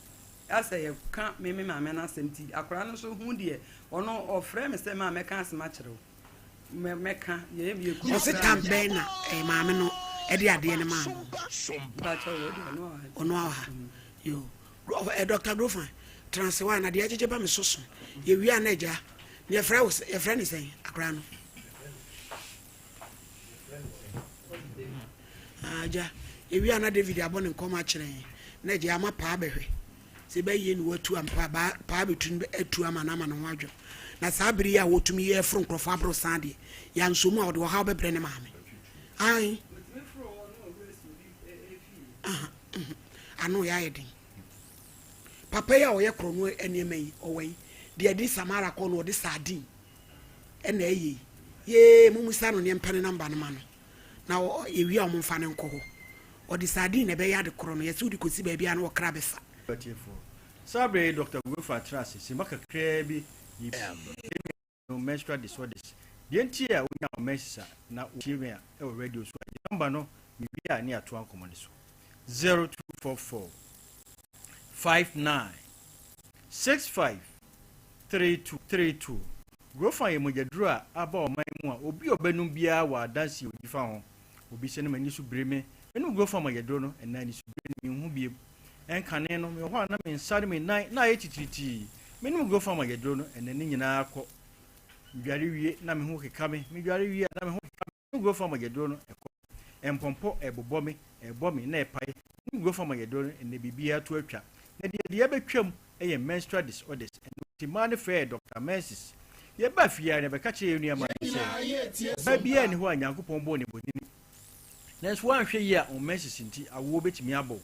S9: asɛ yɛka me me maame no asɛm nti akwadaa no nso ho deɛ ɔno ɔfrɛ me sɛ maa mɛka asɛm akyerɛ wo. Mɛ mɛka yɛ yɛ kunu.
S1: Ɔse tam bɛn na eh, maame no ɛde adeɛ no maa no.
S9: Mpakyɛ wɔ deɛ ɔno wɔ ha.
S1: Ɔno wɔ ha. Yo. Eh, Dr. Grofan, tena ase wa na deɛ agyegye ba me so so. Yɛwie a na agya, ne yɛfrɛ wo yɛfrɛ ne sɛn akwadaa no. Ah, agya, yɛwie a na David abɔ ne nkɔm akyerɛ yɛn. Na agya ama paa bɛhwɛ. Sɛ ɛbɛyɛ ne watu ampa a, paa bɛtu no atu ama no ama ne ho adwo. Na saa bere yi a wɔtumi yɛ foro nkurɔfoɔ aborosan deɛ, yɛansɔ mu a ɔde ɔhaw bɛbrɛ ne maame. Ae. Aha, mhm. Ano yɛ ayɛ den. Papa yi a ɔyɛ korɔ no nneɛma yi, ɔwɔ yi. Deɛ ɛde Samara kɔ no, ɔde sardine ɛna ɛyɛ yi. Yee, mummusa no neɛ mpɛ ne namba no ma no. Na yɛwie a wɔmfa no nkɔ hɔ. Ɔde sardine na ɛbɛyɛ ade korɔ no, yɛse wode kɔsi baabi a na ɔkra bɛfa.
S10: Atiefoɔ, saa berɛ yi Dɔkta Gofa tena ase simma kakraa bi yi no menstrual disorders. Deɛ nti a wonya wo menses a na wotie me a ɛwɔ radio so a gye number no mewie a ne yɛatoa nkɔmmɔ no so. 0244 59 65 32 32 Grofa yɛ mogyaduro a aba ɔman mu a obi a ɔbɛnom biara wɔ adanseɛ ɔdi fa ho. Obi sɛ na m'ani so biri me. Menom Grofa mogyaduro no, ɛnnɛ anisobire no menhu bio. Ɛnkane no, mewɔ hɔ a na me nsa ne me nan na ayɛ titiritii. Menom Grofa mogyaduro no, ɛnnɛ ne nyinaa kɔ. Medware wie na me ho keka me, medware wie a na me ho keka me. Menom Grofa mogyaduro no, ɛkɔ. Mpɔmpɔ rebobɔ me, ɛrebɔ me na ɛpae. Menom Grofa mogyaduro no, ɛnnɛ biribiara to atwa. Na deɛ deɛ abɛtwam yɛ menstrual disorders, ɛno nti mmaa no frɛɛ Dɔkta Menses. Yɛbaa fie ara no, yɛbɛka kyerɛɛ yɛn nuammaa no sɛ, ɔbaa biara nni hɔ a Nyankopɔn bɔɔ no bonini. Nanso woanhwɛ yie a, wo menses nti, awoɔ bɛtumi abɔ wo.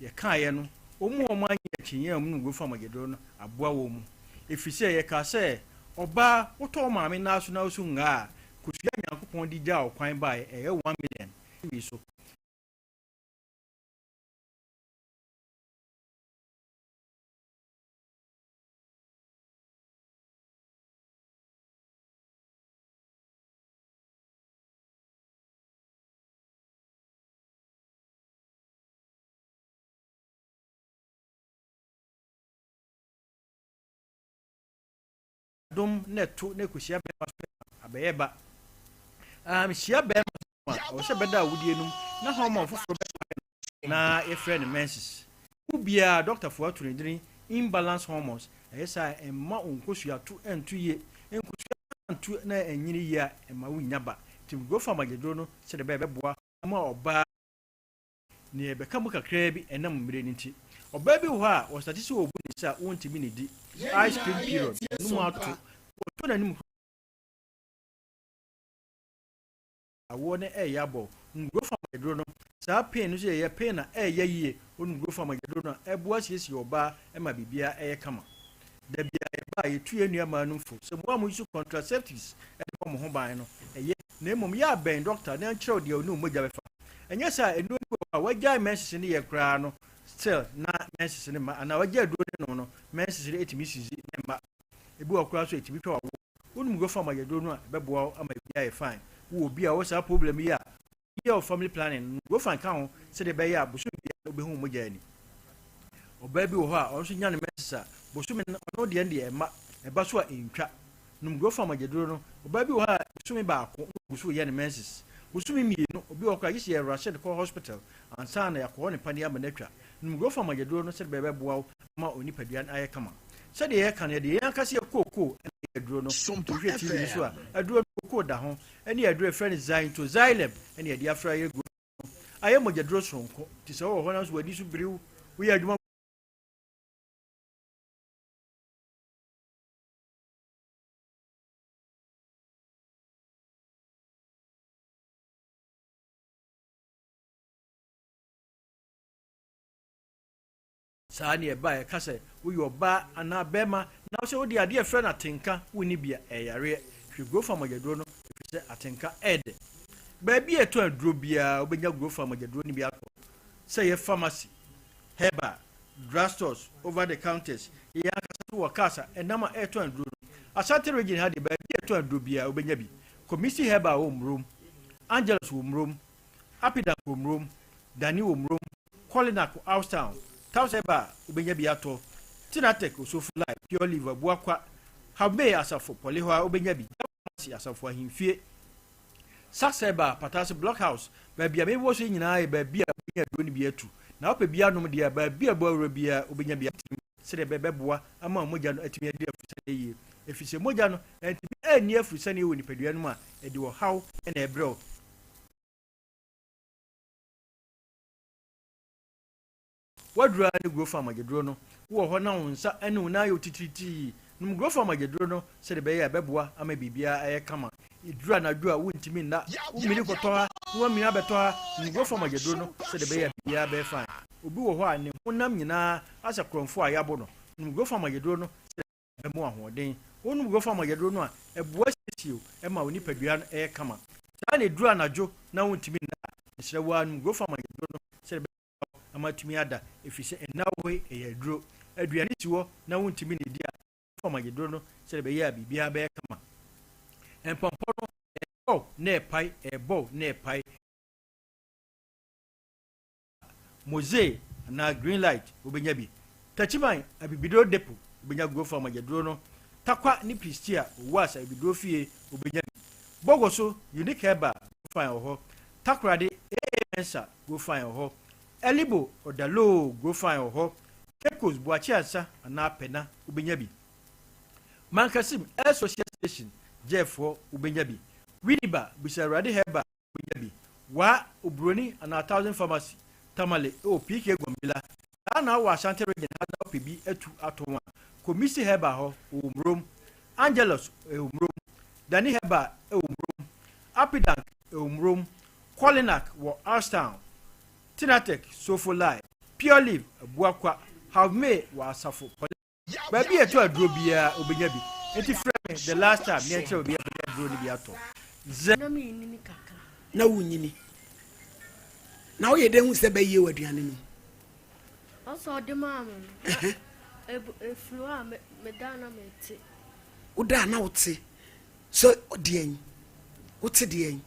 S10: Yɛkaeɛ no, wɔn a wɔannye akyinnyeɛ a wɔnom Grofa mogyaduro no aboa wɔn mu. Ɛfiri sɛ yɛkaa sɛ, Ɔbaa, wotɔ wo maame nan so na wosu ngaa a, kosua a Nyankopɔn de gyaa wo kwan baeɛ, ɛyɛ 1,000,000 wei so. Dom na ɛto na ɛkɔhyia bɛrima so a, abɛyɛ ba. Um, hyia bɛrima so a, ɔwɔ sɛ bɛda awodie nom na hormone foforɔ bɛpae no na yɛfrɛ no menses. Mu biara, dɔktafoɔ ato ne dini imbalance hormones. Ɛyɛ saa a, ɛmma wo nkosua to nto yie. Nkosua nto na ɛnyini yie a, ɛmma wonnya ba. Nti growth hormone aduro no sɛdeɛ ɛbɛyɛ ɛbɛboa ma ɔbaa Nea ɛbɛka mu kakraa bi ɛnam mmere no nti. Ɔbaa bi wɔ hɔ a, ɔstate sɛ ɔbu ne nsa a, ɔntumi nnidi. Ice cream period, n'anom ato, ɔtɔ n'anim koraa a, awoɔ no reyɛ abɔ wo. Nkurɔfo amaduro no, saa pain no nso yɛ pain a ɛyɛ yie. Wonom nkurɔfo amaduro no a, ɛboa siesie ɔbaa ma biribiara yɛ kama. Da biara yɛba a, yɛtu yɛn nuammaa nom fo sɛ mo a mo use contraceptives de bɔ mo ho ban no, ɛyɛ. Na mmom yɛ a bɛn dɔkta na ɛnkyerɛ wo deɛ ɔne wo mogya bɛfa. Ɛnyɛ saa a, nnuro no bi wɔ hɔ a, wagyae menses no yɛ koraa no, still na menses no mma, anaa wagyae aduro no nom no, menses no tumi sisi na ɛmma. Ebi wɔ hɔ koraa nso a, ɛtumi twa w'awoɔ. Wonom Grofam ayɛduro no a, ɛbɛboa wo ama biribiara ayɛ fine. Wowɔ obi a ɔwɔ saa problem yi a, yɛ wo family planning no, Grofam ka ho sɛdeɛ ɛbɛyɛ a bosome biara no wobɛhu wo mogya ani. Ɔbaa bi wɔ hɔ a, ɔno nso nya ne menses a, bosome no, ɔno deɛ no deɛ ɛmma, ɛba so a ɛntwa. Nom Grofam agyaduro no. Ɔbaa bi wɔ hɔ a, bosome baako na ɔgu so reyɛ ne menses. Bosome mmienu, obi wɔ hɔ koraa a, gye sɛ yɛ rush no kɔ hospital ansa na yɛakɔwɔ ne paneɛ ama no atwa. Nom Grofam agyaduro no sɛdeɛ ɛbɛyɛ ɛbɛboa wo ama onipadua no ayɛ kama. Sɛdeɛ yɛka no, yɛde yɛn ankasa yɛ kookoo na ɛyɛ aduro no. Nti wohwɛ TV no so a, aduro no kookoo da ho, ɛne aduro a yɛfrɛ no Xanthoxylum na yɛde afra yɛ Grofam no. Ayɛ mogyaduro soronko. Nti sɛ wowɔ hɔ na nso w'ani so biri wo, woyɛ adwuma. Saa ne ɛba a ɛka sɛ woyɛ ɔbaa anaa bɛrima na wo sɛ wode adeɛ a ɛfrɛ no atenka wonni bi a, ɛyɛ yareɛ. Hwɛ Grofa mogyaduro no ɛfiri sɛ atenka ɛyɛ dɛ. Baabi a ɛtɔn aduro biara wobɛnya Grofa mogyaduro no bi atɔ. Sɛ ɛyɛ pharmacy, herbal, drug stores, over the counters, yɛn ankasa nso wɔ cars a ɛnam a ɛretɔn aduro no. Ashanti region ha deɛ baabi a ɛtɔn aduro biara wobɛnya bi. Komisi herbal wɔ Murom, Angelus wɔ Murom. Apidan wɔ Murom, Dani wɔ Murom, Kolinak wɔ Austown, Taos Herbal wobɛnya bi atɔ, Tinatek Osofo Line, Pure Leaf Abuakwa, Habmay Asafo Pɔle hɔ a wobɛnya bi, Java Pharmacy Asafo Ahemfie, Sax Herbal Patase Block House, baabi a mebobɔ so yi nyinaa yɛ baabi a wobɛnya aduro no bi atu. Na wopɛ bi anom deɛ a, baabi a ɛbɔ awura biara wobɛnya bi atom sɛdeɛ ɛbɛboa ama wo mogya no atumi adi afurusane yie. Ɛfiri sɛ mogya no antumi anni afurusane wɔ nipadua no mu a, ɛde ɔhaw na ɛbrɛ wo. W'aduru ara ne Grofan mogyaduro no. Wowɔ hɔ na wo nsa ne wo nan ayɛ wo titiritii. Nom Grofan mogyaduro no sɛdeɛ ɛbɛyɛ a ɛbɛboa ama biribiara ayɛ kama. Ɛduru anadwo a wontumi nna, womini kɔtɔ ha na woamini abɛtɔ ha. Nom Grofan mogyaduro no sɛdeɛ ɛbɛyɛ a biribiara bɛyɛ fine. Obi wɔ hɔ a ne honam nyinaa asɛ korɔmfoɔ a yɛabo no. Nom Grofan mogyaduro no sɛdeɛ ɛbɛma wo ahoɔden. Wonom Grofan mogyaduro no a, ɛboa siesie wo, ɛma wo nipadua no yɛ kama. Saa ara na ɛduru anadwo na wontumi nna a, mesrɛ wo ara nom Grofan mogyaduro no sɛdeɛ ɛbɛyɛ na ama atumi ada, ɛfiri sɛ nna wɔ hɔ yi, ɛyɛ aduro. Aduane si hɔ na wontumi nnidi a, fa ma aduro no sɛdeɛ ɛbɛyɛ a biribiara bɛyɛ kama. Mpɔmpɔ no, ɛrebɔ na ɛrepae, ɛrebɔ na ɛrepae. Mosaic anaa Green Light, wobɛnya bi. Techiman Abibiduro Depo, wobɛnya Gurofa mogyaduro no. Tarkwa ne Prestea Owuas Abibiduro Fie, wobɛnya bi. Bogoso Unique Herbal, Gofan wɔ hɔ. Takoradi AA Mensah, Gofan wɔ hɔ. Elibo Odaloo, Gofan wɔ hɔ. Cape Coast Boakye Ansa anaa Pɛna, wobɛnya bi. Mankasim Air Social Station, Gyɛɛfoɔ, wobɛnya bi. Winneba Bisa Awurade Herbal, wobɛnya bi. Waa Oburoni anaa Thousand Pharmacy, Tamale wɔ PK Gombila. Saa na wowɔ Ashanti Region ha na wopɛ bi atu atɔn a, kɔ Missy Herbal hɔ, wɔ Murom. Angelus wɔ Murom. Dani Herbal wɔ Murom. Apidank wɔ Murom. Kolinak wɔ Ashtown. Tinatek, Sofo Lai, Pure Leaf, Abuakwa, Havmay wɔ Asafo Pɔle. Baabi a yɛtɔ aduro biara wobɛnya bi. Enti frɛ me the last time na yɛnkyerɛ baabi a wobɛnya aduro no bi atɔ. Ze.
S11: Na menyini kakra.
S1: Na wonyini. Na woyɛ dɛn hu sɛ bɛyie wɔ aduane no mu?
S11: Ɔsɛ ɔde maa me no. Efiri hɔ a meda na mete.
S1: Woda a na wote sɛ deɛn? Wote deɛn?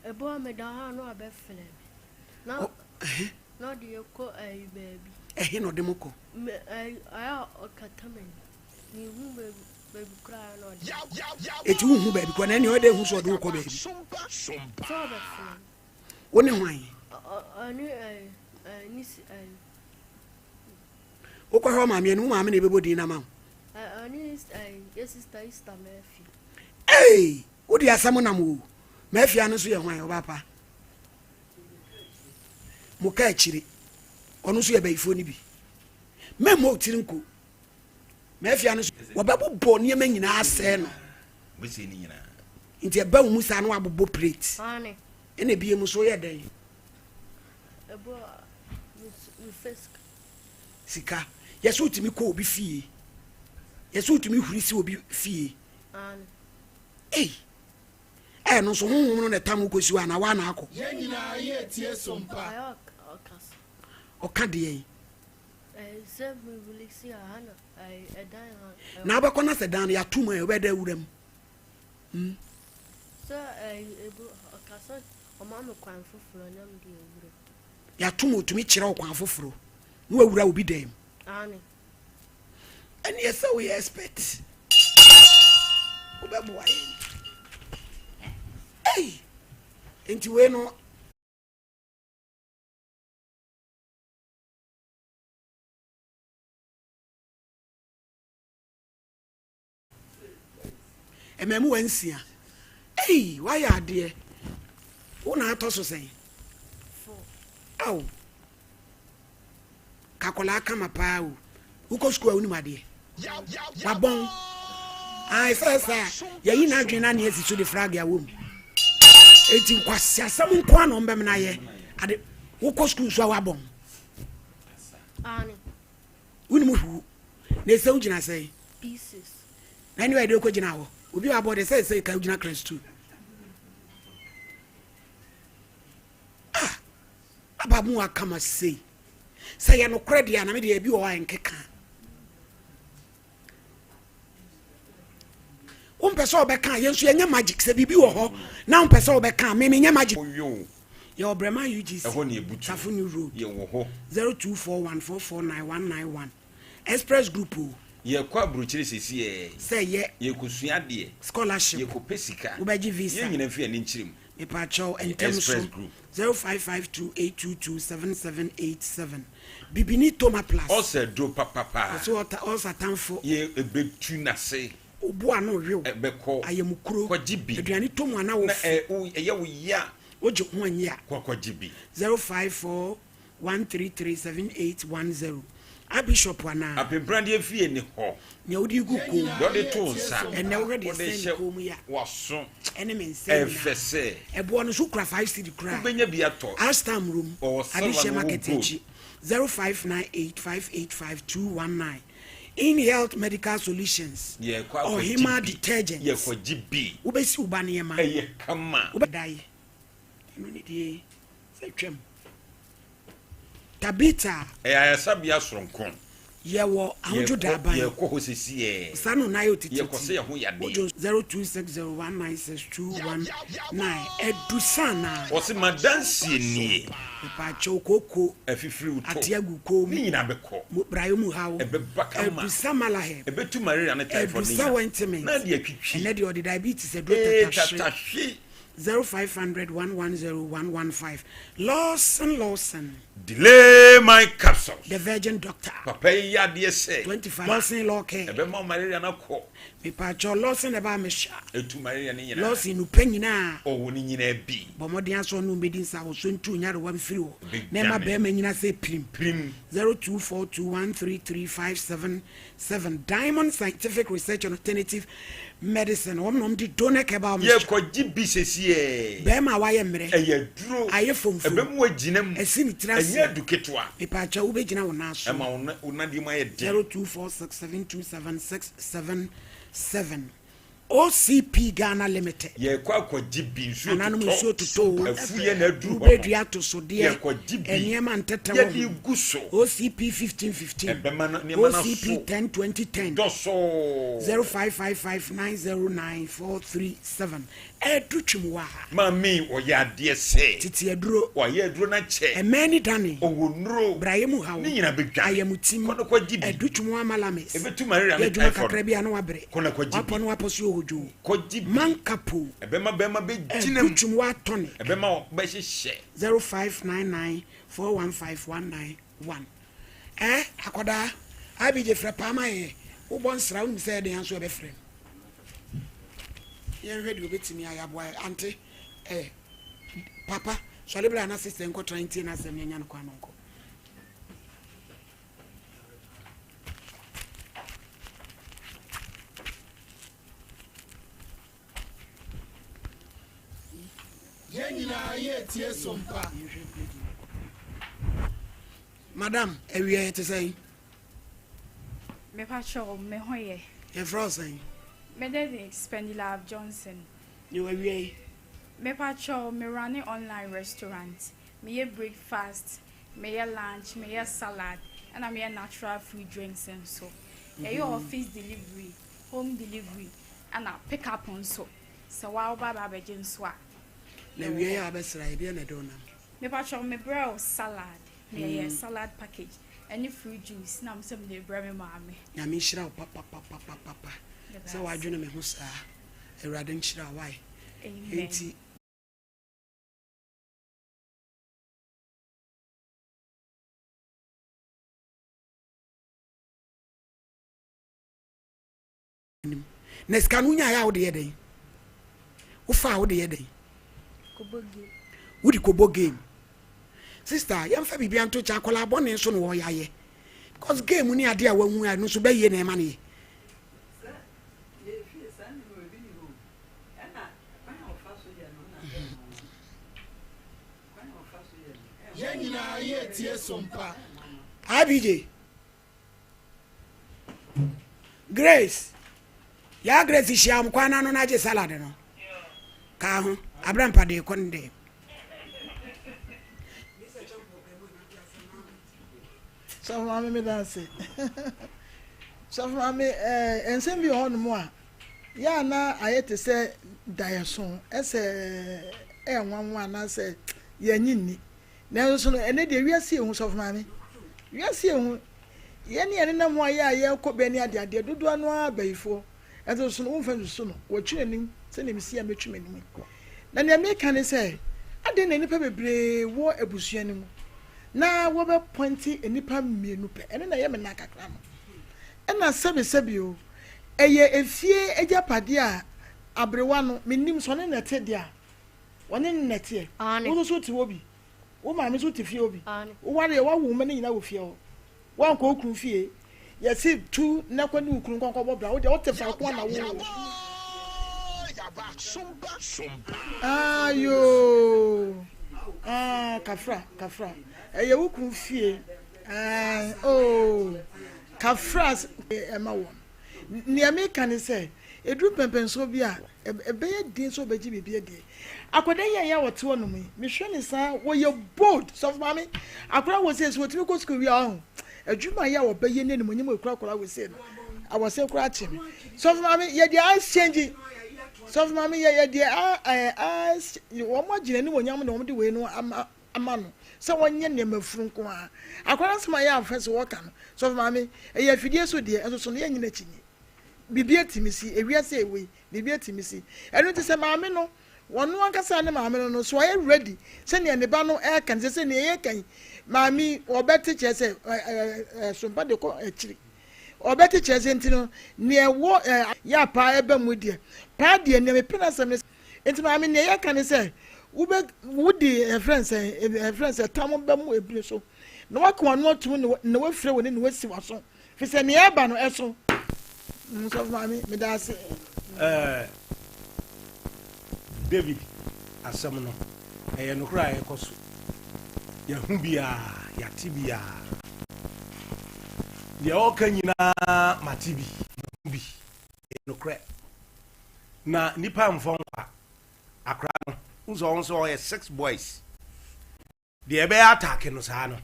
S11: Ebi wɔ meda hɔ a na wabɛfrɛ me. Na na ɔde yɛ kɔ ayi baabi.
S1: Ɛhe na ɔde mo kɔ?
S11: Me ayi ayɛ a ɔkata m'ani. Mehu baabi baabi koraa na ɔde.
S1: Eti wohu baabi koraa na ɛnea ɔyɛ dɛ hu sɛ ɔde wo kɔ baabi.
S11: Sɛ ɔbɛfrɛ me.
S1: Wo ne hwan?
S11: Ɔne ɛyi ɛyi ne si ɛyi.
S1: Wokɔhwɛ wo maame anim, wo maame na ɛbɛbɔ din no ama wo.
S11: Ɔne ɛyi yɛ sista Easter Murphy.
S1: Ei! Wode asɛm nam o. Mafia no nso yɛ hwan ɔba pa? Mo ka akyire. Ɔno nso yɛ bayifoɔ no bi. Mɛmmɔ wo tiri nko. Mafia no nso wɔbɛbobɔ nneɛma nyinaa asɛe no. Nti ɛba wo mu saa na wabobɔ plate. Ɛna ebie mu so yɛ dɛn? Sika. Yɛsɛ wotumi kɔ obi fie. Yɛsɛ wotumi huri si obi fie. Ei! Ɛno nso honhom no na ɛtam wo kɔsi hɔ anaa woa na akɔ?
S2: Yɛn nyinaa yɛ tie so mpa.
S1: Ɔka deɛn? Na wobɛkɔ na sɛ dan no yɛato mu a wobɛda awura mu. Hmm? Yɛato mu otumi kyerɛ wo kwan foforɔ na wawura obi dan mu. Ɛneɛ sɛ woyɛ expert wobɛboa yɛn. Ei! Nti wei no Mmamuwa nsia. Ei, woayɛ adeɛ. Wo na atɔ so sɛn? Ao. Kakɔlaa kama paa o. Wokɔ sukuu a wonim adeɛ. Wabɔn. Ae sɛ sɛ a yɛyi n'adwene na ne asi so de frage awɔ mu. Eti nkwasi asɛm nko ara na ɔmbɛmena yɛ. Ade wokɔ sukuu nso a wabɔn. Wonim hwuu. Na ɛsɛ wogyina sɛn? Na ɛne ɛde wokɔgyina hɔ. Obi a wabɔ de sɛ sɛ ka wogyina class 2. Ah, aba mu akama sei. Sɛ yɛ nokorɛ deɛ a na me deɛ ebi wɔ hɔ a ɛnkeka. Wompɛ sɛ ɔbɛka a yɛn nso yɛnyɛ magic sɛ biribi wɔ hɔ na wompɛ sɛ ɔbɛka a me menyɛ magic. Yɛwɔ Brɛman UGC,
S3: Ɛhɔ na yɛbutu.
S1: Tafo New Road,
S3: Yɛwɔ hɔ.
S1: 0241 449 191. Express Group o.
S3: Yɛkɔ aburokyire sesiɛ.
S1: Sɛ yɛ.
S3: Yɛkɔsua adeɛ.
S1: Scholarship.
S3: Yɛkɔpɛ sika.
S1: Wobɛgye visa.
S3: Yɛn nyinaa mfi yɛn ani nkyere mu.
S1: Mepakyɛw,
S3: Ɛyɛ
S1: ntɛm so.
S3: Express Group.
S1: 0552 822 7787. Bibini Toma Plus.
S3: Ɔsɛ aduro papapa.
S1: Ɔsɛ ɔta ɔsɛ atamfo.
S3: Yɛ ɛbɛtu n'ase.
S1: Obu ano wew.
S3: Ɛbɛkɔ.
S1: Ayamukuro.
S3: Kɔgye bi.
S1: Aduane tɔ mu ana wo
S3: Na
S1: fo.
S3: ɛ wo ɛyɛ wo ya.
S1: Wogye ho anyi a.
S3: Kɔ kɔgye bi.
S1: 054 133 7810. A Bishop anaa?
S3: Apempradeɛ fie ne hɔ.
S1: Nea wode regu kɔn mu.
S3: Deɛ wode to wo nsa.
S1: Ɛnnɛ wohwɛ deɛ
S3: Wode
S1: ɛsɛn me
S3: hyɛ
S1: kɔn mu yi a.
S3: w'aso.
S1: Ɛne me nsa nyinaa.
S3: Ɛfɛ sɛ.
S1: Ɛboɔ no so wokura 5 cedi koraa a.
S3: Wobɛnya bi atɔ.
S1: Ashtown room.
S3: Ɔwɔ silver
S1: Adehyeɛ
S3: na ɔwɔ
S1: market
S3: gold.
S1: akyi. 0598 585 219. In Health Medical Solutions.
S3: Yɛkɔ akɔgye
S1: Ɔhemaa
S3: bi.
S1: Detergent.
S3: Yɛkɔgye bi.
S1: Wobɛsi wo ba nneɛma.
S3: Ɛyɛ kama.
S1: Wobɛdae. Ɛno ne deɛ sɛ twam. Tabitha.
S3: Ɛyɛ ayaresabea soronko.
S1: Yɛwɔ ahodwo
S3: Yɛkɔ
S1: daaban.
S3: yɛkɔ hɔ sesiɛ.
S1: Saa no na ayɛ otititi.
S3: Yɛkɔ sɛ yɛn ho yadeɛ.
S1: Wodwo 0260196219 Adu sa anaa?
S3: Ɔse madanseɛ nie.
S1: Mepaakyɛw kooko.
S3: Afifiri wo to.
S1: Ate agu kɔn mu.
S3: Ne nyinaa bɛkɔ.
S1: Mo brayɛ mu haw.
S3: Ɛbɛba kama.
S1: Adu sa malahɛ.
S3: Ɛbɛtu malaria ne typhoid
S1: Adu
S3: ne
S1: sa
S3: nyinaa.
S1: wɛntement.
S3: Na ade atwitwi.
S1: Ɛnɛ deɛ ɔde diabetes aduro
S3: Ee
S1: tatahwe.
S3: tatahwe.
S1: 0500 110 115 Lawson Lawson.
S3: Delay my capsules.
S1: The Virgin Doctor.
S3: Papa yi yɛ adeɛ sɛ.
S1: 25 Lawson Law Care.
S3: Ɛbɛma wo malaria no akɔ.
S1: Mepaakyɛw Lawson ɛbaa me hyɛ.
S3: Etu malaria no nyinaa.
S1: Lawson nupɛ nyinaa.
S3: Ɔwɔ ne nyinaa bi.
S1: Bɔ mmɔden asɔ ne wɔn bɛdi nsa wɔ so ntu nyarewa mfiri hɔ.
S3: Ɛbɛdwane.
S1: Na ɛma bɛrima nyina sɛ pirim.
S3: Pirim.
S1: 0242 133 577 Diamond Scientific Research and Alternative Medicine wɔn na wɔn de Donec Herbal Mixture.
S3: Yɛ kɔ gye bi sesiɛ.
S1: Bɛɛma a wayɛ mmerɛ.
S3: Ɛyɛ aduro.
S1: Ayɛ fomfom.
S3: Ɛbɛ mu agyina mu.
S1: Ɛsi ne tiri ase.
S3: Ɛnyɛ adu ketewa.
S1: Mepaakyɛw wo bɛ gyina wo nan so.
S3: Ɛma wo na wo nadeɛ mu ayɛ den.
S1: 0246 727 677 OCP Ghana Limited.
S3: Yɛrekɔ akɔgye bi, nsuo
S1: Nananom
S3: totɔ.
S1: nsuo totɔ o.
S3: Afuiɛ na aduru hɔ no.
S1: Wobɛdua atosodeɛ.
S3: Yɛrekɔgye bi.
S1: Nneɛma ntɛtɛ wɔ ho.
S3: Yɛde gu so.
S1: OCP 1515.
S3: Ɛbɛma no nneɛma no aso.
S1: OCP 10 2010.
S3: Dɔsɔɔ.
S1: 0555 909 437. Ɛdu twem wɔ ha.
S3: Maame ɔyɛ adeɛ sɛ.
S1: Tete aduro.
S3: Wayɛ aduro no akyɛ.
S1: Ɛmɛn ne dane.
S3: Ɔwɔ nnuro.
S1: Brayɛ mu haw.
S3: Ne nyinaa bɛdwane.
S1: Ayɛmutim.
S3: Kɔ na kɔgye bi.
S1: Ɛdu twem wɔ amalames.
S3: Ɛbɛtu malaria
S1: Yɛ
S3: ne
S1: adwuma
S3: typhoid.
S1: kakra bi a na wabrɛ.
S3: Kɔ na kɔgye bi.
S1: Wapɔ ne wapɔ so yɛ hodwoo.
S3: Kɔgye bi.
S1: Mankapo.
S3: Ɛbɛma bɛrima bɛgyina mu.
S1: Ɛdu twem wɔ atɔne.
S3: Ɛbɛma bɛhyehyɛ.
S1: 0599 415 191 Eh akɔdaa IBJ frɛ paa ma yɛ wobɔ nsra wonim sɛ ɛden nso ɛbɛfrɛ no yɛnhwɛ deɛ obɛtumi ayɛ aboa yɛ ante eh papa sɔre bra na sister nkɔtra ntie n'asɛm yɛnya no kwan no nkɔ
S2: Yɛn nyinaa yɛretie sompa.
S1: Madam, awia yɛ te sɛn?
S12: Mepakyɛw, me ho yɛ.
S1: Yɛfrɛ wo sɛn?
S12: Me de de Spendilove Johnson.
S1: Yo, awia yi.
S12: Mepakyɛw, me runne online restaurant. Meyɛ breakfast, meyɛ lunch, meyɛ salad, ɛna meyɛ natural fruit drinks nso. Yɛyɛ office delivery, home delivery, ɛna pick up nso. Sɛ woa woba aba abɛgye nso a,
S1: Na
S12: yɛwɔ
S1: awia yi
S12: hɔ.
S1: a wabɛsra yɛ, deɛ na ɛde wo nam?
S12: Mepakyɛw, mebrɛ wo salad. Meyɛ
S1: Mm.
S12: salad package ɛne fruit juice na mesɛ mede rebrɛ me maame.
S1: Nyame nhyira wo papapapapapa
S12: Yɛda
S1: sɛ
S12: ase.
S1: wadwene me ho saa. Awurade nhyira wo wae.
S12: Amen.
S1: Enti. Anim. Na sika no wonyaeɛ a wode yɛ dɛn? Wofa a wode yɛ dɛn? Wode kɔbɔ game. Sister, yɛmfa biribi anto kyɛ akwadaa bɔne nso na wɔyɛ ayɛ. Because game ne adeɛ a wahu a ɛno nso bɛyie na ɛma no yɛ.
S2: Yɛn nyinaa yɛretie sompa.
S1: IBJ. Grace, Yaa Grace hyia wɔn kwan n'ano na agye salad no. Kaa ho, abrampa de kɔ ne dɛm.
S6: Sɔfo maame me da ase. Sɔfo maame ɛɛ eh, nsɛm bi wɔ hɔnom a yɛ a na ayɛ te sɛ daeɛso ɛsɛ ɛyɛ nwanwa anaasɛ. Yɛnnye nni. Nanso so no, ɛnnɛ deɛ wiase yɛ hu, sɔfo maame. Wiase yɛ hu. Yɛn ne yɛnenam hɔ a yɛ a yɛrekɔ bɛ ne adeadeɛ, dodoɔ no ara abayifoɔ. Nanso so no, womfa nsusu no. Wɔtwe n'anim sɛdeɛ mesi a mɛtwe m'anim yi. Na nea meka ne sɛ, adɛn na nnipa bebree wɔ abusua no mu na wɔbɛpɔnte nnipa mmienu pɛ? Ɛno na ɛyɛ me na kakra no. Ɛna sɛbesɛbe o, ɛyɛ efie agyapadeɛ a aberewa no, mennim sɛ ɔne na ɛte deɛ a, Wɔne no na ɛteɛ. Wo nso so wote hɔ bi. Wo maame nso te fie hɔ bi. Wowareɛ, woawo wo mma no nyinaa wɔ fie hɔ. Woankɔ wo kunu fie. Yɛse tu na kɔ ne wo kunu nkɔ nkɔbɔ bra. Wo deɛ wote faako a na wowɔ. Ah yoo. Ah kafra kafra. Ɛyɛ wo kunu fie. Ah oh. Kafra ɛma wɔn. Nea meka ne sɛ, ɛduru mpɛnpɛnsoɔ bi a, ɛbɛyɛ den sɛ wobɛgye biribi adi. Akwadaa yi a ɛyɛ a ɔte hɔnom yi, mehwɛ no saa, ɔyɛ bold. Sɔfo maame, akwadaa wɔ sei, sɛ ɔtumi kɔ sukuu wie a, ɔho, adwuma yɛ a ɔbɛyɛ ne animuonyam a ɛkura akwadaa wɔ sei no, awɔse koraa kye me. Sɔfo maame, yɛ deɛ exchange. Sɔfo maame, yɛ yɛ deɛ a, wɔn agyina animuonyam na wɔn de wei no ama. ama no sɛ wɔnyɛ nneɛma funu nko ara. Akwadaa no asɛm a ɛyɛ a sɛ wɔka no, sɔfo maame, ɛyɛ afidie so deɛ, nso so no yɛnyɛ n'akyinnye. Biribi atumi si, ewiase a ɛwɔ yi, biribi atumi si. Ɛno nti sɛ maame no, ɔno ankasa ne maame no no, so ɔyɛ ready sɛnea ne ba no ɛreka no, sɛ sɛ nea yɛreka yi, maame yi, ɔbɛte kyerɛ sɛ ɛsompa de kɔ akyiri. Ɔbɛte kyerɛ sɛ nti no, nea ɛwɔ yɛ a paa ɛba mu deɛ, paa deɛ nea mepɛ n'asɛm ne Nti maame nea yɛka ne sɛ wobɛ wode ɛfrɛ no sɛ ɛfrɛ no sɛ tam bɛ mu ebunu so na waka w'ano atum na na wafira w'ani na wasi w'aso fi sɛ nea ɛba no ɛso. Nsɔfo maame meda ase.
S7: Ɛɛ David asɛm no, ɛyɛ nokorɛ a ɛrekɔ so. Yɛahu biara, yɛate biara. Deɛ ɔreka nyinaa mate bi, mahu bi. Ɛyɛ nokorɛ. Na nipa mfɔ nkwa. Akora no, wohu sɛ ɔno nso ɔyɛ six boys. Deɛ ɛbɛyɛ ataake no saa no,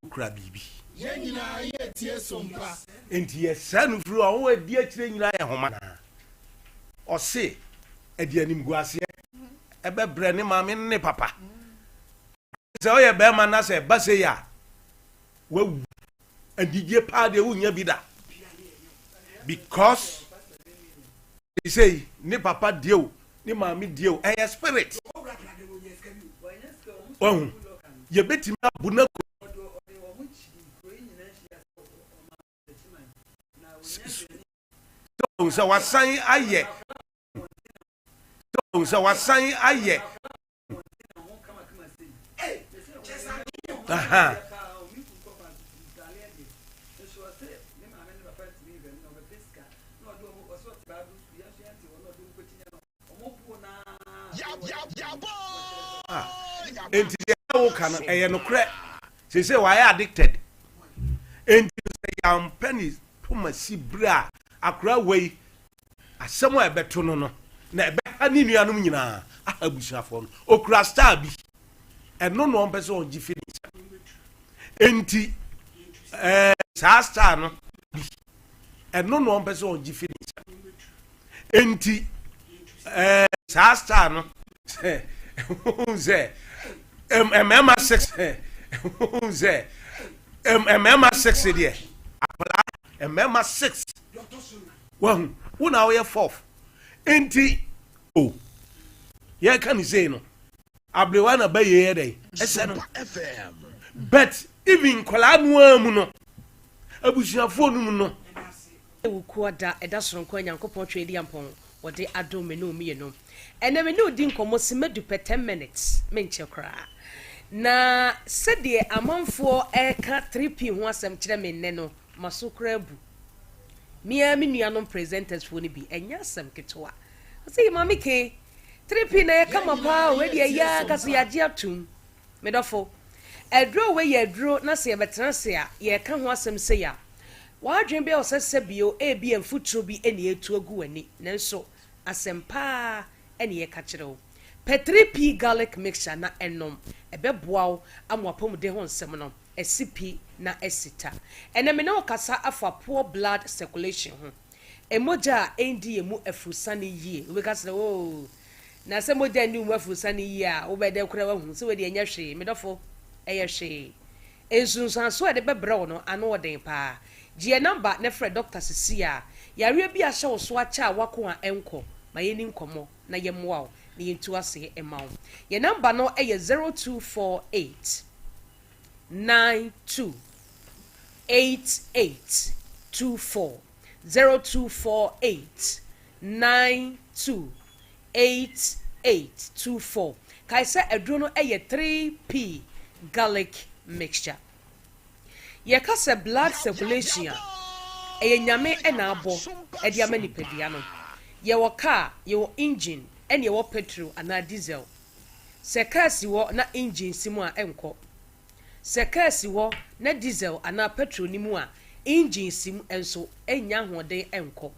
S7: wokura biribi.
S2: Yɛn nyinaa yɛretie sompa.
S7: Enti yɛsɛe no firi hɔ a, wɔn a ɛdi akyire nyinaa yɛ nhoma. Na ɔse ɛde animguaseɛ ɛbɛbrɛ ne maame ne ne papa. Sɛ ɔyɛ bɛrima na sɛ ɛba sei a, wawu. Anigye paa deɛ wonnya bi da. Because sei ne papa deɛ o, ne maame deɛ o, ɛyɛ spirit. Wahu, yɛbɛtumi abu no agu. Sɛ wasan ayɛ, sɛ wasan ayɛ. Aha. Ah, enti deɛ woka no ɛyɛ nokorɛ seesei wayɛ addicted enti sɛ yɛampɛ ne poma si berɛ a akora wei Asɛm a ɛbɛto no no, na ɛbɛha ne nuanom nyinaa, aha abusuafoɔ no. Ɔkura star bi, ɛno na ɔmpɛ sɛ ɔgye fi ne nsam. Enti, ɛɛ, saa star no bi, ɛno na ɔmpɛ sɛ ɔgye fi ne nsam. Enti, ɛɛ, saa star no, sɛ, wohu sɛ, mmarima six, wohu sɛ, mmarima six deɛ, akwadaa, mmarima six. Wahu, wo na woyɛ fourth. Enti, o, yɛka ne sei no, aberewa na ba yie yɛ dɛn? Ɛsɛ no. But even nkwadaa no ara mu no, abusuafoɔ no mu no.
S13: Wukuo da ɛda soronko a Nyankopɔn Tweediampɔn wɔde adom me ne wo mmienu. Ɛnɛ me ne wo di nkɔmmɔ simma du pɛ, ten minutes, menkyɛ koraa. Na sɛdeɛ amanfoɔ ɛreka 3P ho asɛm kyerɛ me nnɛ no, maso koraa abu. Me ara me nuanom presenters foɔ no bi, ɛnyɛ asɛm ketewa. Ɔsɛ yi maame ke, 3P na yɛ kama paa o, wei deɛ yɛ ankasa yɛagye atum. Me dɔfo, aduro wei yɛ aduro na sɛ yɛbɛtena ase a yɛreka ho asɛm sei a, w'adwene bɛyɛ wo sɛ sɛbio ebia mfuturo bi na ɛretu agu w'ani, nanso asɛm paa na yɛreka kyerɛ wo. Pɛ 3P garlic mixture na nom, ɛbɛboa wo ama w'apɔmuden ho nsɛm no asi pi na asi ta. Ɛnnɛ me ne wo kasa afa poor blood circulation ho. Mogya a ɛndi yɛn mu afurusane yie. Wobɛka sɛ, oh, Na sɛ mogya nni wo mu afurusa no yie a, wobɛyɛ dɛn koraa woahu sɛ wei deɛ ɛnyɛ hwee? Me dɔfo, ɛyɛ hwee. Nsunsuanso a ɛde bɛbrɛ wo no, ano wɔ den paa. Gye yɛn nɔmba na frɛ dɔkta seesei ara. Yareɛ bi a ahyɛ wo so akyɛ a woako a ɛnkɔ, ma yɛnni nkɔmmɔ na yɛmmoa wo na yɛntu aseɛ mma wo. Yɛn nɔmba no yɛ 0248 92 88 24, 0248 92 8824. Kae sɛ aduro no yɛ 3P garlic mixture. Yɛka sɛ blood circulation a, ɛyɛ Nyame na abɔ de ama nipadua no. Yɛwɔ car, yɛwɔ engine, ɛna yɛwɔ petrol anaa diesel. Sɛ car si hɔ na engine si mu a, ɛnkɔ. Sɛ car si hɔ na diesel anaa petrol ni mu a, engine si mu nso, ɛnnya ahoɔden nkɔ.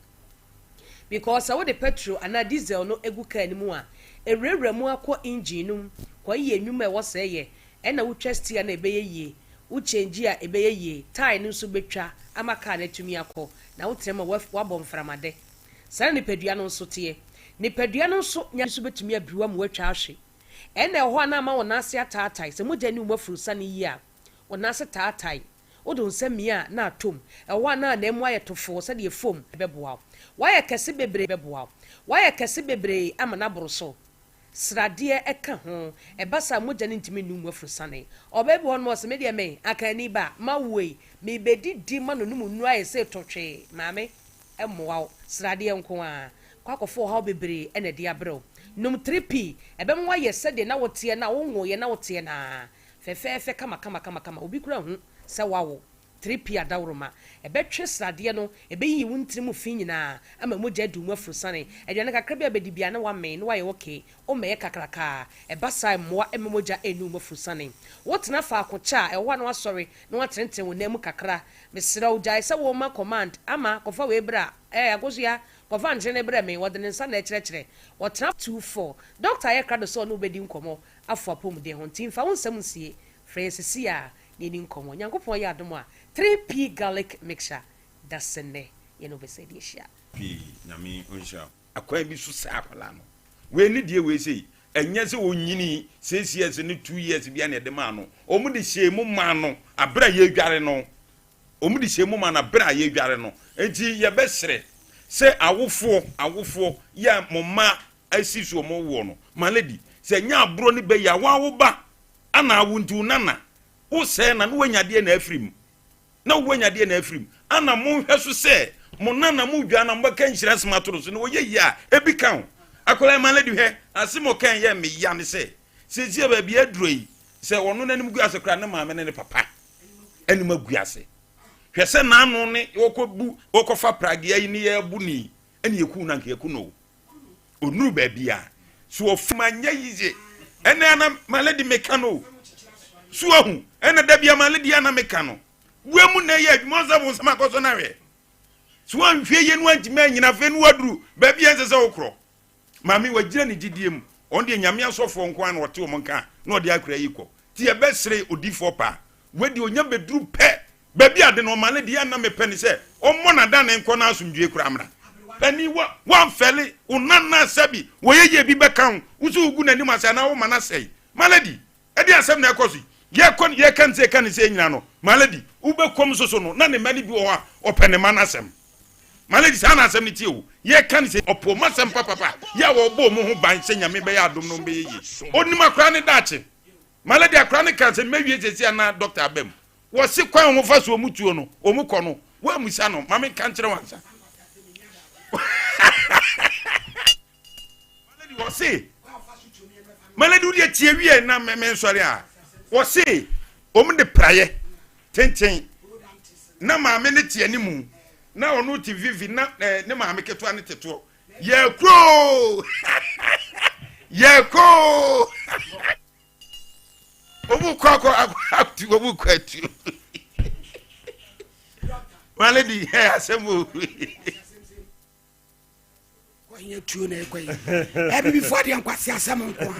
S13: Because sɛ wode petrol anaa diesel no gu car no mu a, ɛwurawura mu ara kɔ engine no mu kɔyɛ nnwuma a ɛwɔ sɛ ɛyɛ, ɛna wotwa steer no a ɛbɛyɛ yie, wo change a ɛbɛyɛ yie, tyre no nso bɛtwa ama car no atumi akɔ, na wotena mu a woabɔ mframadɛ. Saa na nipadua no nso teɛ. Nipadua no nso nya nso bɛtumi abiriw ama woatwa ahwe. Ɛna ɛwɔ hɔ a na ama wo nan ase ataatae, sɛ mogya nni wo mu afurusane yie a, wo nan ase taatae. Wode wo nsa mia a, na atɔ mu. Ɛwɔ hɔ a na ananmu ayɛ tofoo sɛdeɛ foam bɛboa wo. Woayɛ kɛse bebree bɛboa wo. Woayɛ kɛse bebree ama no aboro so. Sradeɛ ka ho. Ɛba saa a, mogya no ntumi nnu mu afurusane. Ɔbaa bi wɔ hɔnom a ɔse, Me deɛ me, akanni ba, mawo ei, merebɛdidi ma no nom nnuro ayɛ sɛ tɔtwee. Maame, ɛmmoa wo. Sradeɛ nko ara. Kɔ akɔfa ɔhaw bebree na ɛde abrɛ wo. Nom 3P. Ɛbɛma woayɛ sɛdeɛ na woteɛ no a wonwoeɛ na woteɛ no ara. Fɛfɛɛfɛ kamakamakamakama, obi koraa nhu sɛ woawo. 3P adaworoma. Ɛbɛtwe sradeɛ no, ɛbɛyiyi wo ntini mu fi nyinaa ama mogya adi wo mu afurusane. Aduane kakra bi a wobɛdi biara na woamee na woayɛ okay, wommɛyɛ kakrakaa. Ɛba saa a, mmoa mma mogya nni wo mu afurusane. Wotena faako kyɛ a, ɛwɔ hɔ a na woasɔre na woatenetene wo nan mu kakra. Mesrɛ wo, gyae sɛ worema command, Ama, kɔfa wei bra, eh, Akosua, kɔfa nkyene brɛ me, wɔde ne nsa na ɛkyerɛkyerɛ. Wɔtena. 24. Dɔkta ayɛ krado sɛ ɔne wo bɛdi nkɔmmɔ afa apɔmuden ho nti mfa wo nsɛm nsie, frɛ yɛn sesei ara na yɛni nkɔmmɔ. Nyankopɔn yɛ adom a, 3P Garlic Mixture da sɛ nnɛ yɛne wo bɛsan adi ahyia.
S3: Pii Nyame ɔnhyira wo. Akwan bi so saa akwadaa no wei ne deɛ wei sei ɛnyɛ sɛ ɔnyini six years ne two years bia na ɛde maa no wɔn de hyɛɛ mu maa no abere a yɛredware no wɔn de hyɛɛ mu maa no abere a yɛredware no nti yɛbɛsrɛ sɛ awofoɔ awofoɔ yɛ a mo mma asi so wɔn woɔ no ma lady sɛ nyɛ aborɔ ne bɛyi a wɔn awo ba ana awo nti wo nana wo sɛɛ na no wanya adeɛ na afiri mu na woanya adeɛ na afiri mu ana monhwɛ so sɛ mo nana mo dwa na mobɛka nhyira asɛm ato no so na wɔyɛ yie a ebi ka ho akwadaa ma lady hwɛ asɛm ɔka yɛ me ya ne sɛ sɛsi a baabi aduro yi sɛ ɔno n'anim gu ase koraa ne maame ne ne papa anim agu ase hwɛ sɛ n'ano ne wɔkɔ bu wɔkɔfa pragea yi ne yɛbu ni ɛne yɛku no anka yɛku no o Ɔnuru baabi a, so ɔfam anyɛ yiye. Ɛnɛ ana my lady meka no o. So ahu, ɛna da bia my lady ana meka no. Wei mu na ɛyɛ adwuma ɔsɛ wo nsɛm akɔ so na hwɛ. So anhwɛ yie no antumi anyina afei no waduru baabi a ɛnsɛ sɛ wokorɔ. Maame wagyina ne gyidie mu. Ɔno deɛ nyame asɔfoɔ nko ara na ɔte wɔn nka na ɔde akora yi kɔ. Ti yɛbɛsere odifoɔ paa. Wei deɛ ɔnya bɛduru pɛ Baabi a de no ɔma no deɛ na mepɛ ne sɛ ɔmmɔ n'adane nkɔ na asomdwoe koraa mmra. Panin wa wamfɛle wo nana sɛbi wɔyɛ yie bi bɛka ho wo so wogu n'anim ase anaa woma no asɛe. Malady ɛdeɛn asɛm na ɛkɔ so yi? Yɛkɔ yɛka ne sɛ yɛka ne sɛ nyina no Malady wobɛkɔm nso so no na ne mma no bi wɔ hɔ a ɔpɛ ne mma no asɛm. Malady saa na asɛm no tie o yɛka ne sɛ ɔpɛ ɔmo asɛm papapa yɛ a wɔbɔ ɔmo ho ban sɛ Nyame bɛyɛ adom no ɔmo bɛyɛ yie. Ɔnim akora ne daakye. Malady akora no kaa sɛ mɛwie sɛsi a na dɔkta aba mu. Wɔse kwan a wɔfa so wɔn tuo no, wɔn kɔ no, woammisa no, ma menka nkyerɛ wo ansa. Malady wɔse, Malady wodeɛ tie wie na me mensɔre a, wɔse wɔn de praeɛ tenten na maame ne te animu na ɔno te vivi na eh, ne maame ketewa ne te toɔ yɛkuro yɛkoo Omu kɔ akɔ akɔ atu omu kɔ atu. My lady, hey, asɛm o.
S1: Kɔnyɛ tuo na ɛkɔ yi. Abibifoɔ deɛ nkwasi asɛm nko a.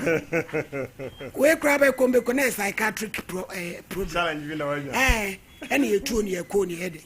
S1: Wei koraa bɛ kɔn bɛ kɔ na yɛ psychiatric pro, eh, problem.
S10: Challenge bi na wanya.
S1: Ɛɛ ɛna yɛ tuo ne yɛ kɔ ne yɛ de.